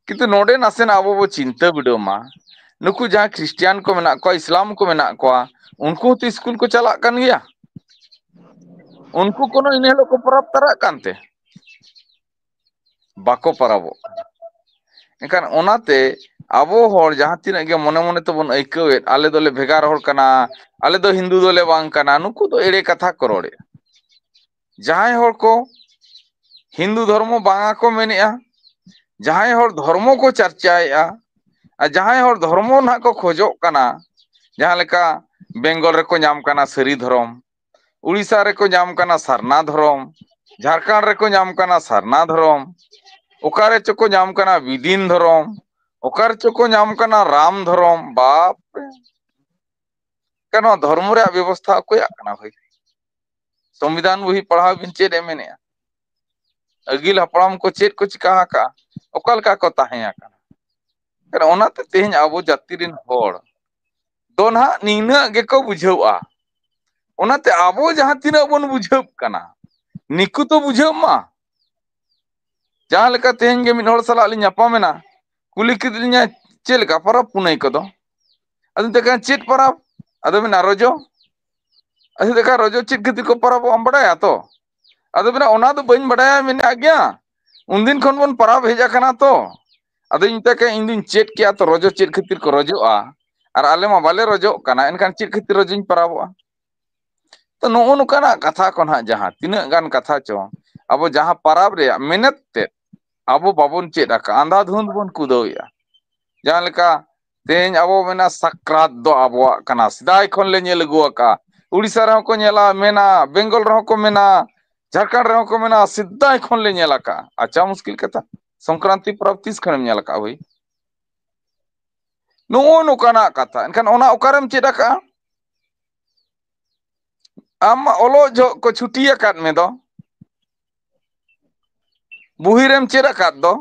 ᱠᱤᱱᱛᱩ ᱱᱚᱰᱮ ᱱᱟᱥᱮᱱᱟᱜ ᱟᱵᱚ ᱵᱚ ᱪᱤᱱᱛᱟᱹ ᱵᱤᱰᱟᱹᱣ ᱢᱟ, ᱱᱩᱠᱩ ᱡᱟᱦᱟᱸ ᱠᱷᱨᱤᱥᱴᱤᱭᱟᱱ ᱠᱚ ᱢᱮᱱᱟᱜ ᱠᱚᱣᱟ, ᱤᱥᱞᱟᱢ ᱠᱚ ᱢᱮᱱᱟᱜ ᱠᱚᱣᱟ, ᱩᱱᱠᱩ ᱦᱚᱸᱛᱚ ᱥᱠᱩᱞ ᱠᱚ ᱪᱟᱞᱟᱜ ᱠᱟᱱ ᱜᱮᱭᱟ᱾ ᱩᱱᱠᱩ ᱠᱳᱱᱳ ᱤᱱᱟᱹ ᱦᱤᱞᱳᱜ ᱠᱚ ᱯᱚᱨᱚᱵᱽ ᱛᱟᱨᱟᱜ ᱠᱟᱱᱛᱮ? ᱵᱟᱠᱚ ᱯᱚᱨᱚᱵᱚᱜ ᱠᱟᱱᱟ᱾ ᱮᱱᱠᱷᱟᱱ ᱚᱱᱟᱛᱮ ᱟᱵᱚ ᱦᱚᱲ ᱡᱟᱦᱟᱸ ᱛᱤᱱᱟᱹᱜ ᱜᱮ ᱢᱚᱱᱮ ᱢᱚᱱᱮ ᱛᱮᱵᱚᱱ ᱟᱹᱭᱠᱟᱹᱣᱮᱫ, ᱟᱞᱮ ᱫᱚᱞᱮ ᱵᱷᱮᱜᱟᱨ ᱦᱚᱲ ᱠᱟᱱᱟ, ᱟᱞᱮ ᱫᱚ ᱦᱤᱱᱫᱩ ᱫᱚᱞᱮ ᱵᱟᱝ ᱠᱟᱱᱟ, ᱱᱩᱠᱩ ᱫᱚ ᱮᱲᱮ ᱠᱟᱛᱷᱟ ᱠᱚ ᱨᱚᱲᱮᱫᱼᱟ᱾ ᱡᱟᱦᱟᱸᱭ ᱦᱚᱲ ᱠᱚ ᱦᱤᱱᱫᱩ ᱫᱷᱚᱨᱢᱚ ᱵᱟᱝᱟ ᱠᱚ ᱢᱮᱱᱮᱫᱼᱟ, ᱡᱟᱦᱟᱸᱭ ᱦᱚᱲ ᱫᱷᱚᱨᱢᱚ ᱠᱚ ᱪᱟᱨᱪᱟᱭᱮᱫᱼᱟ, ᱟᱨ ᱡᱟᱦᱟᱸᱭ ᱦᱚᱲ ᱫᱷᱚᱨᱢᱚ ᱱᱟᱦᱟᱜ ᱠᱚ ᱠᱷᱚᱡᱚᱜ ᱠᱟᱱᱟ, ᱡᱟᱦᱟᱸ ᱞᱮᱠᱟ ᱵᱮᱝᱜᱚᱞ ᱨᱮᱠᱚ ᱧᱟᱢ ᱠᱟᱱᱟ ᱥᱟᱹᱨᱤ ᱫᱷᱚᱨᱚᱢ, ᱩᱲᱤᱥᱥᱟ ᱨᱮᱠᱚ ᱧᱟᱢ ᱠᱟᱱᱟ ᱥᱟᱨᱱᱟ ᱫᱷᱚᱨᱚᱢ, ᱡᱷᱟᱲᱠᱷᱚᱸᱰ ᱨᱮᱠᱚ ᱧᱟᱢ ᱠᱟᱱᱟ ᱥᱟᱨᱱᱟ ᱫᱷᱚᱨᱚᱢ, ᱚᱠᱟ ᱨᱮᱪᱚ ᱠᱚ ᱧᱟᱢ ᱠᱟᱱᱟ ᱵᱤᱫᱤᱱ ᱫᱷᱚᱨᱚᱢ, ᱚᱠᱟ ᱨᱮᱪᱚ ᱠᱚ ᱧᱟᱢ ᱠᱟᱱᱟ ᱨᱟᱢ ᱫᱷᱚᱨᱚᱢ᱾ ᱵᱟᱯ ᱨᱮ! ᱱᱚᱣᱟ ᱫᱷᱚᱨᱢᱚ ᱨᱮᱭᱟᱜ ᱵᱮᱵᱚᱥᱛᱷᱟ ᱚᱠᱚᱭᱟᱜ ᱠᱟᱱᱟ ᱵᱷᱟᱹᱭ? ᱥᱚᱝᱵᱤᱫᱷᱟᱱ ᱵᱚᱦᱤ ᱯᱟᱲᱦᱟᱣ ᱵᱤᱱ ᱪᱮᱫ ᱮ ᱢᱮᱱᱮᱜᱼᱟ? ᱟᱹᱜᱤᱞ ᱦᱟᱯᱲᱟᱢ ᱠᱚ ᱪᱮᱫ ᱠᱚ ᱪᱤᱠᱟ ᱟᱠᱟᱜᱼᱟ? ᱚᱠᱟ ᱞᱮᱠᱟ ᱠᱚ ᱛᱟᱦᱮᱸ ᱟᱠᱟᱱᱟ? ᱚᱱᱟᱛᱮ ᱛᱮᱦᱮᱧ ᱟᱵᱚ ᱡᱟᱹᱛᱤ ᱨᱮᱱ ᱦᱚᱲ ᱫᱚ ᱱᱟᱦᱟᱜ ᱱᱤᱱᱟᱹᱜ ᱜᱮᱠᱚ ᱵᱩᱡᱷᱟᱹᱣᱼᱟ᱾ ᱚᱱᱟᱛᱮ ᱟᱵᱚ ᱡᱟᱦᱟᱸ ᱛᱤᱱᱟᱹᱜ ᱵᱚᱱ ᱵᱩᱡᱷᱟᱹᱣ ᱠᱟᱱᱟ, ᱱᱤᱠᱩ ᱛᱚ ᱵᱩᱡᱷᱟᱹᱣ ᱢᱟ᱾ ᱡᱟᱦᱟᱸ ᱞᱮᱠᱟ ᱛᱮᱦᱮᱧ ᱜᱮ ᱢᱤᱫ ᱦᱚᱲ ᱥᱟᱞᱟᱜ ᱞᱤᱧ ᱧᱟᱯᱟᱢ ᱮᱱᱟ, ᱠᱩᱞᱤ ᱠᱮᱫ ᱞᱤᱧᱟᱭ, "ᱪᱮᱫ ᱞᱮᱠᱟ ᱯᱚᱨᱚᱵᱽ ᱯᱩᱱᱟᱹᱭ ᱠᱚᱫᱚ?" ᱟᱫᱚ ᱢᱮᱛᱟᱭ ᱠᱟᱱᱟ, "ᱪᱮᱫ ᱯᱚᱨᱚᱵᱽ?" ᱟᱫᱚ ᱢᱮᱱᱟ, "ᱨᱚᱡᱚ᱾" ᱟᱫᱚ ᱢᱮᱛᱟᱭ ᱠᱟᱱᱟ, "ᱨᱚᱡᱚ ᱪᱮᱫ ᱠᱷᱟᱹᱛᱤᱨ ᱠᱚ ᱯᱚᱨᱚᱵᱚᱜ ᱟᱢ ᱵᱟᱰᱟᱭᱟ ᱛᱚ?" ᱟᱫᱚ ᱢᱮᱱᱟ, "ᱚᱱᱟ ᱫᱚ ᱵᱟᱹᱧ ᱵᱟᱰᱟᱭᱟ, ᱢᱮᱱᱟᱜ ᱜᱮᱭᱟ, ᱩᱱᱫᱤᱱ ᱠᱷᱚᱱ ᱵᱚᱱ ᱯᱚᱨᱚᱵᱽ ᱦᱮᱡ ᱟᱠᱟᱱᱟ ᱛᱚ᱾" ᱟᱫᱚᱧ ᱢᱮᱛᱟᱭ ᱠᱟᱱᱟ, "ᱤᱧ ᱫᱩᱧ ᱪᱮᱫ ᱠᱮᱜᱼᱟ ᱛᱚ ᱨᱚᱡᱚ ᱪᱮᱫ ᱠᱷᱟᱹᱛᱤᱨ ᱠᱚ ᱨᱚᱡᱚᱜᱼᱟ, ᱟᱨ ᱟᱞᱮ ᱢᱟ ᱵᱟᱞᱮ ᱨᱚᱡᱚᱜ ᱠᱟᱱᱟ, ᱮᱱᱠᱷᱟᱱ ᱪᱮᱫ ᱠᱷᱟᱹᱛᱤᱨ ᱨᱚᱡᱚᱧ ᱯᱚᱨᱚᱵᱚᱜᱼᱟ?" ᱛᱚ ᱱᱚᱜᱼᱚ ᱱᱚᱝᱠᱟᱱᱟᱜ ᱠᱟᱛᱷᱟ ᱠᱚ ᱱᱟᱦᱟᱜ ᱡᱟᱦᱟᱸ ᱛᱤᱱᱟᱹᱜ ᱜᱟᱱ ᱠᱟᱛᱷᱟ ᱪᱚ ᱟᱵᱚ ᱡᱟᱦᱟᱸ ᱯᱟᱨᱟᱵᱽ ᱨᱮᱭᱟᱜ ᱢᱮᱱᱮᱛ ᱛᱮᱫ ᱟᱵᱚ ᱵᱟᱵᱚᱱ ᱪᱮᱫ ᱟᱠᱟᱫ, ᱟᱸᱫᱷᱟᱫᱷᱩᱸᱫ ᱵᱚᱱ ᱠᱩᱫᱟᱹᱣᱮᱫᱼᱟ᱾ ᱡᱟᱦᱟᱸ ᱞᱮᱠᱟ ᱛᱮᱦᱮᱧ ᱟᱵᱚ ᱢᱮᱱᱟ ᱥᱟᱠᱨᱟᱛ ᱫᱚ ᱟᱵᱚᱣᱟᱜ ᱠᱟᱱᱟ, ᱥᱮᱫᱟᱭ ᱠᱷᱚᱱ ᱞᱮ ᱧᱮᱞ ᱟᱹᱜᱩ ᱟᱠᱟᱫᱼᱟ, ᱩᱲᱤᱥᱥᱟ ᱨᱮᱦᱚᱸ ᱠᱚ ᱧᱮᱞᱟ, ᱢᱮᱱᱟ, ᱵᱮᱝᱜᱚᱞ ᱨᱮᱦᱚᱸ ᱠᱚ ᱢᱮᱱᱟ, ᱡᱷᱟᱲᱠᱷᱚᱸᱰ ᱨᱮᱦᱚᱸ ᱠᱚ ᱢᱮᱱᱟ, ᱥᱮᱫᱟᱭ ᱠᱷᱚᱱ ᱞᱮ ᱧᱮᱞ ᱟᱠᱟᱫᱼᱟ᱾ ᱟᱪᱪᱷᱟ, ᱢᱩᱥᱠᱤᱞ ᱠᱟᱛᱷᱟ, ᱥᱚᱝᱠᱨᱟᱱᱛᱤ ᱯᱚᱨᱚᱵᱽ ᱛᱤᱥ ᱠᱷᱚᱱᱮᱢ ᱧᱮᱞ ᱟᱠᱟᱫᱼᱟ ᱵᱷᱟᱹᱭ? ᱱᱚᱜᱼᱚ ᱱᱚᱝᱠᱟᱱᱟᱜ ᱠᱟᱛᱷᱟ᱾ ᱮᱱᱠᱷᱟᱱ ᱚᱱᱟ ᱚᱠᱟᱨᱮᱢ ᱪᱮᱫ ᱟᱠᱟᱫᱼᱟ? ᱟᱢ ᱢᱟ ᱚᱞᱚᱜ ᱡᱚᱦᱚᱜ ᱠᱚ ᱪᱷᱩᱴᱤ ᱟᱠᱟᱫ ᱢᱮ ᱫᱚ, ᱵᱩᱦᱤ ᱨᱮᱢ ᱪᱮᱫ ᱟᱠᱟᱫ ᱫᱚ,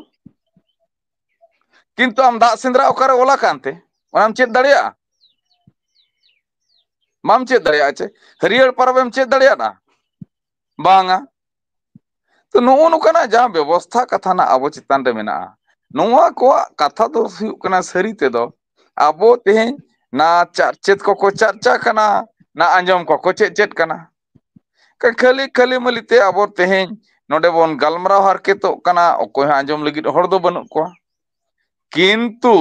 ᱠᱤᱱᱛᱩ ᱟᱢ ᱫᱟᱜ ᱥᱮᱸᱫᱽᱨᱟ ᱚᱠᱟᱨᱮ ᱚᱞ ᱟᱠᱟᱱ ᱛᱮ? ᱚᱱᱟᱢ ᱪᱮᱫ ᱫᱟᱲᱮᱭᱟᱜᱼᱟ? ᱵᱟᱢ ᱪᱮᱫ ᱫᱟᱲᱮᱭᱟᱜᱼᱟ ᱪᱮ? ᱦᱟᱹᱨᱭᱟᱹᱲ ᱯᱚᱨᱚᱵᱽ ᱮᱢ ᱪᱮᱫ ᱫᱟᱲᱮᱭᱟᱜᱼᱟ? ᱵᱟᱝᱟ᱾ ᱛᱚ, ᱱᱚᱜᱼᱚ ᱱᱚᱝᱠᱟᱱᱟᱜ ᱡᱟᱦᱟᱸ ᱵᱮᱵᱚᱥᱛᱷᱟ ᱠᱟᱛᱷᱟ ᱱᱟᱜ ᱟᱵᱚ ᱪᱮᱛᱟᱱ ᱨᱮ ᱢᱮᱱᱟᱜᱼᱟ, ᱱᱚᱣᱟ ᱠᱚᱣᱟᱜ ᱠᱟᱛᱷᱟ ᱫᱚ ᱦᱩᱭᱩᱜ ᱠᱟᱱᱟ, ᱥᱟᱹᱨᱤ ᱛᱮᱫᱚ ᱟᱵᱚ ᱛᱮᱦᱮᱧ ᱱᱟ ᱪᱟᱨᱪᱮᱫ ᱠᱚᱠᱚ ᱪᱟᱨᱪᱟ ᱠᱟᱱᱟ, ᱱᱟ ᱟᱸᱡᱚᱢ ᱠᱚᱠᱚ ᱪᱮᱫ ᱪᱮᱫ ᱠᱟᱱᱟ᱾ ᱠᱷᱟᱹᱞᱤ, ᱠᱷᱟᱹᱞᱤ ᱢᱟᱹᱞᱤ ᱛᱮ ᱟᱵᱚ ᱛᱮᱦᱮᱧ ᱱᱚᱰᱮ ᱵᱚᱱ ᱜᱟᱞᱢᱟᱨᱟᱣ ᱦᱟᱨᱠᱮᱛᱚᱜ ᱠᱟᱱᱟ, ᱚᱠᱚᱭ ᱦᱚᱸ ᱟᱸᱡᱚᱢ ᱞᱟᱹᱜᱤᱫ ᱦᱚᱲ ᱫᱚ ᱵᱟᱹᱱᱩᱜ ᱠᱚᱣᱟ᱾ ᱠᱤᱱᱛᱩ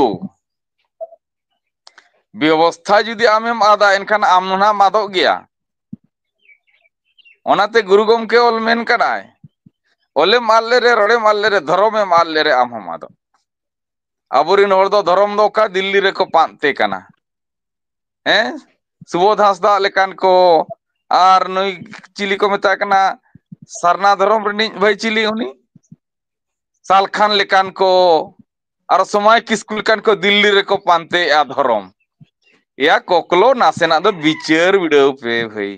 ᱵᱮᱵᱚᱥᱛᱷᱟ ᱡᱩᱫᱤ ᱟᱢᱮᱢ ᱟᱫᱟ, ᱮᱱᱠᱷᱟᱱ ᱟᱢ ᱦᱚᱸ ᱱᱟᱢ ᱟᱫᱚᱜ ᱜᱮᱭᱟ᱾ ᱚᱱᱟᱛᱮ ᱜᱩᱨᱩ ᱜᱚᱢᱠᱮ ᱚᱞ ᱢᱮᱱ ᱠᱟᱫᱟᱭ, "ᱚᱞᱮᱢ ᱟᱫ ᱞᱮᱨᱮ, ᱨᱚᱲᱮᱢ ᱟᱫ ᱞᱮᱨᱮ, ᱫᱷᱚᱨᱚᱢᱮᱢ ᱟᱫ ᱞᱮᱨᱮ, ᱟᱢ ᱦᱚᱸᱢ ᱟᱫᱚᱜ᱾" ᱟᱵᱚᱨᱮᱱ ᱦᱚᱲ ᱫᱚ ᱫᱷᱚᱨᱚᱢ ᱫᱚ ᱚᱠᱟ ᱫᱤᱞᱞᱤ ᱨᱮᱠᱚ ᱯᱟᱱᱛᱮ ᱠᱟᱱᱟ᱾ ᱦᱮᱸ, ᱥᱩᱵᱳᱫᱷ ᱦᱟᱸᱥᱫᱟ ᱞᱮᱠᱟᱱ ᱠᱚ, ᱟᱨ ᱱᱩᱭ ᱪᱤᱞᱤ ᱠᱚ ᱢᱮᱛᱟᱭ ᱠᱟᱱᱟ, ᱥᱟᱨᱱᱟ ᱫᱷᱚᱨᱚᱢ ᱨᱤᱱᱤᱡ ᱵᱷᱟᱹᱭ, ᱪᱤᱞᱤ ᱩᱱᱤ, ᱥᱟᱞᱠᱷᱟᱱ ᱞᱮᱠᱟᱱ ᱠᱚ, ᱟᱨ ᱥᱚᱢᱟᱭ ᱠᱤᱥᱠᱩ ᱞᱮᱠᱟᱱ ᱠᱚ ᱫᱤᱞᱞᱤ ᱨᱮᱠᱚ ᱯᱟᱱᱛᱮᱭᱮᱜᱼᱟ ᱫᱷᱚᱨᱚᱢ᱾ ᱮᱭᱟ ᱠᱚᱠᱞᱚ, ᱱᱟᱥᱮᱱᱟᱜ ᱫᱚ ᱵᱤᱪᱟᱹᱨ ᱵᱤᱰᱟᱹᱣ ᱯᱮ ᱵᱷᱟᱹᱭ,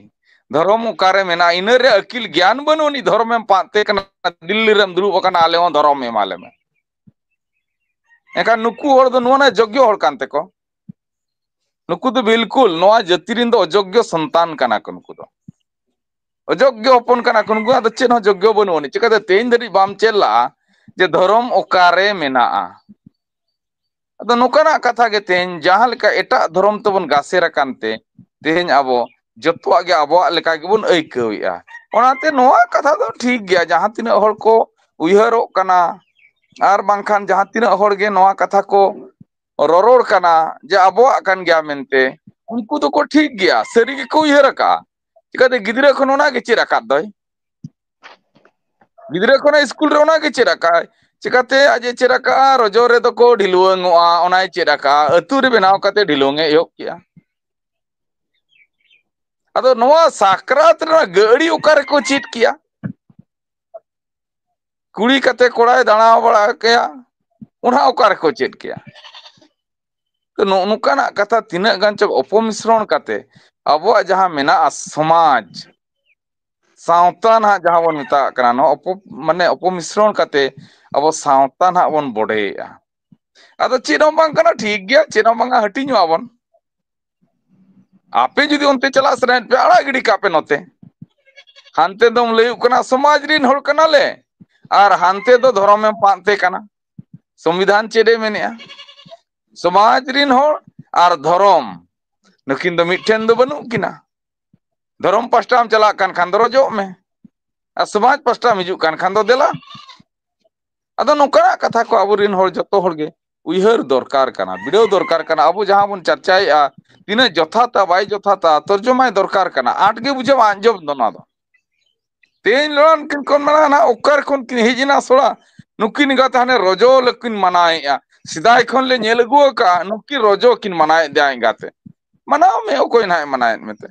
ᱫᱷᱚᱨᱚᱢ ᱚᱠᱟᱨᱮ ᱢᱮᱱᱟᱜᱼᱟ? ᱤᱱᱟᱹ ᱨᱮ ᱟᱹᱠᱤᱞ ᱜᱮᱭᱟᱱ ᱵᱟᱹᱱᱩᱜ ᱟᱹᱱᱤᱡ, ᱫᱷᱚᱨᱚᱢᱮᱢ ᱯᱟᱱᱛᱮ ᱠᱟᱱᱟ, ᱫᱤᱞᱞᱤ ᱨᱮᱢ ᱫᱩᱲᱩᱵ ᱟᱠᱟᱱᱟ, ᱟᱞᱮ ᱦᱚᱸ ᱫᱷᱚᱨᱚᱢ ᱮᱢᱟ ᱞᱮ ᱢᱮ᱾ ᱮᱱᱠᱷᱟᱱ ᱱᱩᱠᱩ ᱦᱚᱲ ᱫᱚ ᱱᱚᱣᱟ ᱨᱮᱱᱟᱜ ᱡᱳᱜᱽᱜᱚ ᱦᱚᱲ ᱠᱟᱱ ᱛᱮᱠᱚ, ᱱᱩᱠᱩ ᱫᱚ ᱵᱤᱞᱠᱩᱞ ᱱᱚᱣᱟ ᱡᱟᱹᱛᱤ ᱨᱮᱱ ᱫᱚ ᱚᱡᱳᱜᱽᱜᱚ ᱥᱚᱱᱛᱟᱱ ᱠᱟᱱᱟ ᱠᱚ᱾ ᱱᱩᱠᱩ ᱫᱚ ᱚᱡᱳᱜᱽᱜᱚ ᱦᱚᱯᱚᱱ ᱠᱟᱱᱟ ᱠᱚ, ᱱᱩᱠᱩᱣᱟᱜ ᱫᱚ ᱪᱮᱫ ᱦᱚᱸ ᱡᱳᱜᱽᱜᱚ ᱵᱟᱹᱱᱩᱜ ᱟᱹᱱᱤᱡ᱾ ᱪᱤᱠᱟᱹᱛᱮ ᱛᱮᱦᱮᱧ ᱫᱷᱟᱹᱨᱤᱡ ᱵᱟᱢ ᱪᱮᱫ ᱞᱟᱜᱼᱟ ᱡᱮ ᱫᱷᱚᱨᱚᱢ ᱚᱠᱟᱨᱮ ᱢᱮᱱᱟᱜᱼᱟ? ᱟᱫᱚ ᱱᱚᱝᱠᱟᱱᱟᱜ ᱠᱟᱛᱷᱟ ᱜᱮ, ᱛᱮᱦᱮᱧ ᱡᱟᱦᱟᱸ ᱞᱮᱠᱟ ᱮᱴᱟᱜ ᱫᱷᱚᱨᱚᱢ ᱛᱮᱵᱚᱱ ᱜᱟᱥᱮᱨ ᱟᱠᱟᱱ ᱛᱮ, ᱛᱮᱦᱮᱧ ᱟᱵᱚ ᱡᱚᱛᱚᱣᱟᱜ ᱜᱮ ᱟᱵᱚᱣᱟᱜ ᱞᱮᱠᱟ ᱜᱮᱵᱚᱱ ᱟᱹᱭᱠᱟᱹᱣᱮᱫᱼᱟ᱾ ᱚᱱᱟᱛᱮ ᱱᱚᱣᱟ ᱠᱟᱛᱷᱟ ᱫᱚ ᱴᱷᱤᱠ ᱜᱮᱭᱟ, ᱡᱟᱦᱟᱸ ᱛᱤᱱᱟᱹᱜ ᱦᱚᱲ ᱠᱚ ᱩᱭᱦᱟᱹᱨᱚᱜ ᱠᱟᱱᱟ, ᱟᱨ ᱵᱟᱝᱠᱷᱟᱱ ᱡᱟᱦᱟᱸ ᱛᱤᱱᱟᱹᱜ ᱦᱚᱲ ᱜᱮ ᱱᱚᱣᱟ ᱠᱟᱛᱷᱟ ᱠᱚ ᱨᱚᱨᱚᱲ ᱠᱟᱱᱟ ᱡᱮ ᱟᱵᱚᱣᱟᱜ ᱠᱟᱱ ᱜᱮᱭᱟ ᱢᱮᱱᱛᱮ, ᱩᱱᱠᱩ ᱫᱚᱠᱚ ᱴᱷᱤᱠ ᱜᱮᱭᱟ, ᱥᱟᱹᱨᱤ ᱜᱮᱠᱚ ᱩᱭᱦᱟᱹᱨ ᱟᱠᱟᱫᱼᱟ᱾ ᱪᱤᱠᱟᱹᱛᱮ ᱜᱤᱫᱽᱨᱟᱹ ᱠᱷᱚᱱ ᱚᱱᱟ ᱜᱮ ᱪᱮᱫ ᱟᱠᱟᱫ ᱫᱚᱭ᱾ ᱜᱤᱫᱽᱨᱟᱹ ᱠᱷᱚᱱᱟᱜ ᱥᱠᱩᱞ ᱨᱮ ᱚᱱᱟ ᱜᱮ ᱪᱮᱫ ᱟᱠᱟᱫᱼᱟᱭ᱾ ᱪᱤᱠᱟᱹᱛᱮ ᱟᱡ ᱮ ᱪᱮᱫ ᱟᱠᱟᱫᱼᱟ? ᱨᱚᱡᱚ ᱨᱮᱫᱚ ᱠᱚ ᱰᱷᱤᱞᱣᱟᱹᱝᱚᱜᱼᱟ, ᱚᱱᱟᱭ ᱪᱮᱫ ᱟᱠᱟᱫᱼᱟ᱾ ᱟᱹᱛᱩ ᱨᱮ ᱵᱮᱱᱟᱣ ᱠᱟᱛᱮ ᱰᱷᱤᱞᱣᱟᱹᱝ ᱮ ᱮᱦᱚᱵ ᱠᱮᱜᱼᱟ᱾ ᱟᱫᱚ ᱱᱚᱣᱟ ᱥᱟᱠᱨᱟᱛ ᱨᱮᱱᱟᱜ ᱜᱟᱹᱲᱤ ᱚᱠᱟ ᱨᱮᱠᱚ ᱪᱮᱫ ᱠᱮᱭᱟ? ᱠᱩᱲᱤ ᱠᱟᱛᱮ ᱠᱚᱲᱟᱭ ᱫᱟᱬᱟ ᱵᱟᱲᱟ ᱠᱮᱭᱟ, ᱚᱱᱟ ᱚᱠᱟ ᱨᱮᱠᱚ ᱪᱮᱫ ᱠᱮᱭᱟ? ᱛᱚ, ᱱᱚᱜᱼᱚ ᱱᱚᱝᱠᱟᱱᱟᱜ ᱠᱟᱛᱷᱟ ᱛᱤᱱᱟᱹᱜ ᱜᱟᱱ ᱪᱚ ᱚᱯᱚᱢᱤᱥᱨᱚᱱ ᱠᱟᱛᱮ ᱟᱵᱚᱣᱟᱜ ᱡᱟᱦᱟᱸ ᱢᱮᱱᱟᱜᱼᱟ ᱥᱚᱢᱟᱡᱽ, ᱥᱟᱶᱛᱟ ᱱᱟᱦᱟᱜ ᱡᱟᱦᱟᱸ ᱵᱚᱱ ᱢᱮᱛᱟᱜ ᱠᱟᱱᱟ, ᱱᱚᱣᱟ ᱚᱯᱚ-, ᱢᱟᱱᱮ ᱚᱯᱚᱢᱤᱥᱨᱚᱱ ᱠᱟᱛᱮ ᱟᱵᱚ ᱥᱟᱶᱛᱟ ᱱᱟᱦᱟᱜ ᱵᱚᱱ ᱵᱚᱰᱮᱭᱮᱜᱼᱟ᱾ ᱟᱫᱚ ᱪᱮᱫ ᱦᱚᱸ ᱵᱟᱝ ᱠᱟᱱᱟ, ᱴᱷᱤᱠ ᱜᱮᱭᱟ, ᱪᱮᱫ ᱦᱚᱸ ᱵᱟᱝᱟ, ᱦᱟᱹᱴᱤᱧᱚᱜᱼᱟ ᱵᱚᱱ᱾ ᱟᱯᱮ ᱡᱩᱫᱤ ᱚᱱᱛᱮ ᱪᱟᱞᱟᱜ ᱥᱟᱱᱟᱭᱮᱫ ᱯᱮ, ᱟᱲᱟᱜ ᱜᱤᱰᱤ ᱠᱟᱜ ᱯᱮ ᱱᱚᱛᱮ᱾ ᱦᱟᱱᱛᱮ ᱫᱚᱢ ᱞᱟᱹᱭᱩᱜ ᱠᱟᱱᱟ ᱥᱚᱢᱟᱡᱽ ᱨᱤᱱ ᱦᱚᱲ ᱠᱟᱱᱟᱞᱮ, ᱟᱨ ᱦᱟᱱᱛᱮ ᱫᱚ ᱫᱷᱚᱨᱚᱢᱮᱢ ᱯᱟᱱᱛᱮ ᱠᱟᱱᱟ᱾ ᱥᱚᱝᱵᱤᱫᱷᱟᱱ ᱪᱮᱫ ᱮ ᱢᱮᱱᱮᱜᱼᱟ? ᱥᱚᱢᱟᱡᱽ ᱨᱤᱱ ᱦᱚᱲ ᱟᱨ ᱫᱷᱚᱨᱚᱢ, ᱱᱩᱠᱤᱱ ᱫᱚ ᱢᱤᱫᱴᱷᱮᱱ ᱫᱚ ᱵᱟᱹᱱᱩᱜ ᱠᱤᱱᱟ᱾ ᱫᱷᱚᱨᱚᱢ ᱯᱟᱥᱴᱟᱢ ᱪᱟᱞᱟᱜ ᱠᱟᱱ ᱠᱷᱟᱱ ᱫᱚ ᱨᱚᱡᱚᱜ ᱢᱮ, ᱟᱨ ᱥᱚᱢᱟᱡᱽ ᱯᱟᱥᱴᱟᱢ ᱦᱤᱡᱩᱜ ᱠᱟᱱ ᱠᱷᱟᱱ ᱫᱚ ᱫᱮᱞᱟ᱾ ᱟᱫᱚ ᱱᱚᱝᱠᱟᱱᱟᱜ ᱠᱟᱛᱷᱟ ᱠᱚ ᱟᱵᱚᱨᱮᱱ ᱦᱚᱲ ᱡᱚᱛᱚ ᱦᱚᱲ ᱜᱮ ᱩᱭᱦᱟᱹᱨ ᱫᱚᱨᱠᱟᱨ ᱠᱟᱱᱟ, ᱵᱤᱰᱟᱹᱣ ᱫᱚᱨᱠᱟᱨ ᱠᱟᱱᱟ᱾ ᱟᱵᱚ ᱡᱟᱦᱟᱸ ᱵᱚᱱ ᱪᱟᱨᱪᱟᱭᱮᱜᱼᱟ, ᱛᱤᱱᱟᱹᱜ ᱡᱚᱛᱷᱟᱛᱟ ᱵᱟᱭ ᱡᱚᱛᱷᱟᱛᱟ, ᱛᱚᱨᱡᱚᱢᱟᱭ ᱫᱚᱨᱠᱟᱨ ᱠᱟᱱᱟ᱾ ᱟᱸᱴ ᱜᱮ ᱵᱩᱡᱷᱟᱹᱣᱟ ᱟᱸᱡᱚᱢ ᱫᱚ ᱱᱚᱣᱟ ᱫᱚ᱾ ᱛᱮᱦᱮᱧ ᱞᱚᱲᱟᱱ ᱠᱤᱱ ᱠᱷᱚᱱ ᱢᱮᱱᱟ ᱱᱟᱜ ᱚᱠᱟ ᱨᱮ ᱠᱷᱚᱱ ᱠᱤᱱ ᱦᱮᱡ ᱮᱱᱟ ᱥᱚᱲᱟ, ᱱᱩᱠᱤᱱ ᱮᱸᱜᱟᱛ ᱦᱟᱱᱮ ᱨᱚᱡᱚ ᱞᱮᱠᱤᱱ ᱢᱟᱱᱟᱣᱮᱜᱼᱟ᱾ ᱥᱮᱫᱟᱭ ᱠᱷᱚᱱ ᱞᱮ ᱧᱮᱞ ᱟᱹᱜᱩ ᱟᱠᱟᱫᱼᱟ, ᱱᱩᱠᱤᱱ ᱨᱚᱡᱚ ᱠᱤᱱ ᱢᱟᱱᱟᱣᱮᱫ ᱫᱮᱭᱟ ᱮᱸᱜᱟᱛᱮ᱾ ᱢᱟᱱᱟᱣ ᱢᱮ, ᱚᱠᱚᱭ ᱱᱟᱦᱟᱜ ᱮ ᱢᱟᱱᱟᱣᱮᱫ ᱢᱮᱛᱮ?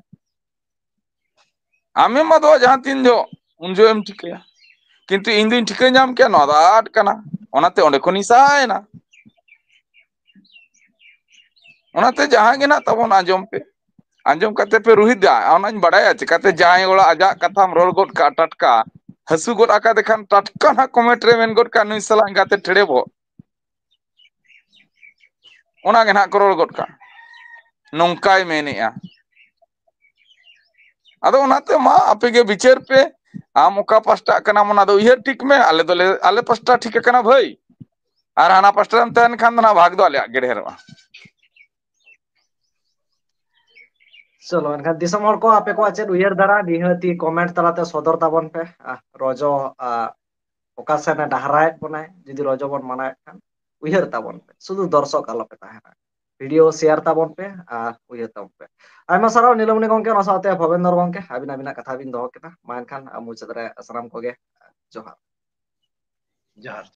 ᱟᱢᱮᱢ ᱟᱫᱚᱜᱼᱟ ᱡᱟᱦᱟᱸ ᱛᱤᱱ ᱡᱚᱦᱚᱜ, ᱩᱱ ᱡᱚᱦᱚᱜ ᱮᱢ ᱴᱷᱤᱠᱟᱹᱭᱟ᱾ ᱠᱤᱱᱛᱩ ᱤᱧ ᱫᱩᱧ ᱴᱷᱤᱠᱟᱹ ᱧᱟᱢ ᱠᱮᱜᱼᱟ, ᱱᱚᱣᱟ ᱫᱚ ᱟᱫ ᱠᱟᱱᱟ, ᱚᱱᱟᱛᱮ ᱚᱸᱰᱮ ᱠᱷᱚᱱᱤᱧ ᱥᱟᱦᱟᱭᱮᱱᱟ᱾ ᱚᱱᱟᱛᱮ ᱡᱟᱦᱟᱸ ᱜᱮ ᱱᱟᱜ ᱛᱟᱵᱚᱱ, ᱟᱸᱡᱚᱢ ᱯᱮ, ᱟᱸᱡᱚᱢ ᱠᱟᱛᱮ ᱯᱮ ᱨᱩᱦᱤᱫᱟ᱾ ᱚᱱᱟᱧ ᱵᱟᱰᱟᱭᱟ, ᱪᱤᱠᱟᱛᱮ ᱡᱟᱦᱟᱸᱭ ᱦᱚᱲᱟᱜ ᱟᱡᱟᱜ ᱠᱟᱛᱷᱟᱢ ᱨᱚᱲ ᱜᱚᱫ ᱠᱟᱜᱼᱟ ᱴᱟᱴᱠᱟ, ᱦᱟᱹᱥᱩ ᱜᱚᱫ ᱟᱠᱟᱫᱮ ᱠᱷᱟᱱ ᱴᱟᱴᱠᱟ ᱱᱟᱜ comment ᱨᱮ ᱢᱮᱱ ᱜᱚᱫ ᱠᱟᱜᱼᱟ, "ᱱᱩᱭ ᱥᱟᱞᱟᱜ ᱮᱸᱜᱟᱛᱮ ᱴᱷᱮᱲᱮ ᱵᱚᱦᱚᱜ", ᱚᱱᱟ ᱜᱮ ᱱᱟᱜ ᱠᱚ ᱨᱚᱲ ᱜᱚᱫ ᱠᱟᱜᱼᱟ, "ᱱᱚᱝᱠᱟᱭ ᱢᱮᱱᱮᱜᱼᱟ᱾" ᱟᱫᱚ ᱚᱱᱟᱛᱮ ᱢᱟ ᱟᱯᱮ ᱜᱮ ᱵᱤᱪᱟᱹᱨ ᱯᱮ, ᱟᱢ ᱚᱠᱟ ᱯᱟᱥᱴᱟᱜ ᱠᱟᱱᱟᱢ ᱚᱱᱟ ᱫᱚ ᱩᱭᱦᱟᱹᱨ ᱴᱷᱤᱠ ᱢᱮ, ᱟᱞᱮ ᱫᱚᱞᱮ, ᱟᱞᱮ ᱯᱟᱥᱴᱟ ᱴᱷᱤᱠ ᱟᱠᱟᱱᱟ ᱵᱷᱟᱹᱭ, ᱟᱨ ᱦᱟᱱᱟ ᱯᱟᱥᱴᱟ ᱨᱮᱢ ᱛᱟᱦᱮᱱ ᱠᱷᱟᱱ ᱫᱚ ᱱᱟᱜ ᱵᱷᱟᱜᱽ ᱫᱚ ᱟᱞᱮᱭᱟᱜ ᱜᱮ ᱰᱷᱮᱨᱚᱜᱼᱟ᱾ ᱪᱚᱞᱚ, ᱮᱱᱠᱷᱟᱱ ᱫᱤᱥᱚᱢ ᱦᱚᱲ ᱠᱚ, ᱟᱯᱮ ᱠᱚᱣᱟᱜ ᱪᱮᱫ ᱩᱭᱦᱟᱹᱨ ᱫᱷᱟᱨᱟ? ᱱᱤᱦᱟᱹᱛᱤ comment ᱛᱟᱞᱟᱛᱮ ᱥᱚᱫᱚᱨ ᱛᱟᱵᱚᱱ ᱯᱮ᱾ ᱟᱨ ᱨᱚᱡᱚ, ᱟᱨ ᱚᱠᱟ ᱥᱮᱱ ᱮ ᱰᱟᱦᱟᱨᱟᱭᱮᱫ ᱵᱚᱱᱟᱭ, ᱡᱩᱫᱤ ᱨᱚᱡᱚ ᱵᱚᱱ ᱢᱟᱱᱟᱣᱮᱫ ᱠᱷᱟᱱ, ᱩᱭᱦᱟᱹᱨ ᱛᱟᱵᱚᱱ ᱯᱮ᱾ ᱥᱩᱫᱷᱩ ᱫᱚᱨᱥᱚᱠ ᱟᱞᱚ ᱯᱮ ᱛᱟᱦᱮᱱᱟ᱾ video share ᱛᱟᱵᱚᱱ ᱯᱮ ᱟᱨ ᱩᱭᱦᱟᱹᱨ ᱛᱟᱵᱚᱱ ᱯᱮ᱾ ᱟᱭᱢᱟ ᱥᱟᱨᱦᱟᱣ ᱱᱤᱞᱚᱢᱚᱱᱤ ᱜᱚᱢᱠᱮ, ᱚᱱᱟ ᱥᱟᱶᱛᱮ ᱵᱷᱚᱵᱮᱱᱫᱚᱨ ᱜᱚᱢᱠᱮ, ᱟᱹᱵᱤᱱ ᱟᱹᱵᱤᱱᱟᱜ ᱠᱟᱛᱷᱟ ᱵᱤᱱ ᱫᱚᱦᱚ ᱠᱮᱫᱟ᱾ ᱢᱟ ᱮᱱᱠᱷᱟᱱ ᱢᱩᱪᱟᱹᱫ ᱨᱮ ᱥᱟᱱᱟᱢ ᱠᱚᱜᱮ ᱡᱚᱦᱟᱨ᱾ ᱡᱚᱦᱟᱨ᱾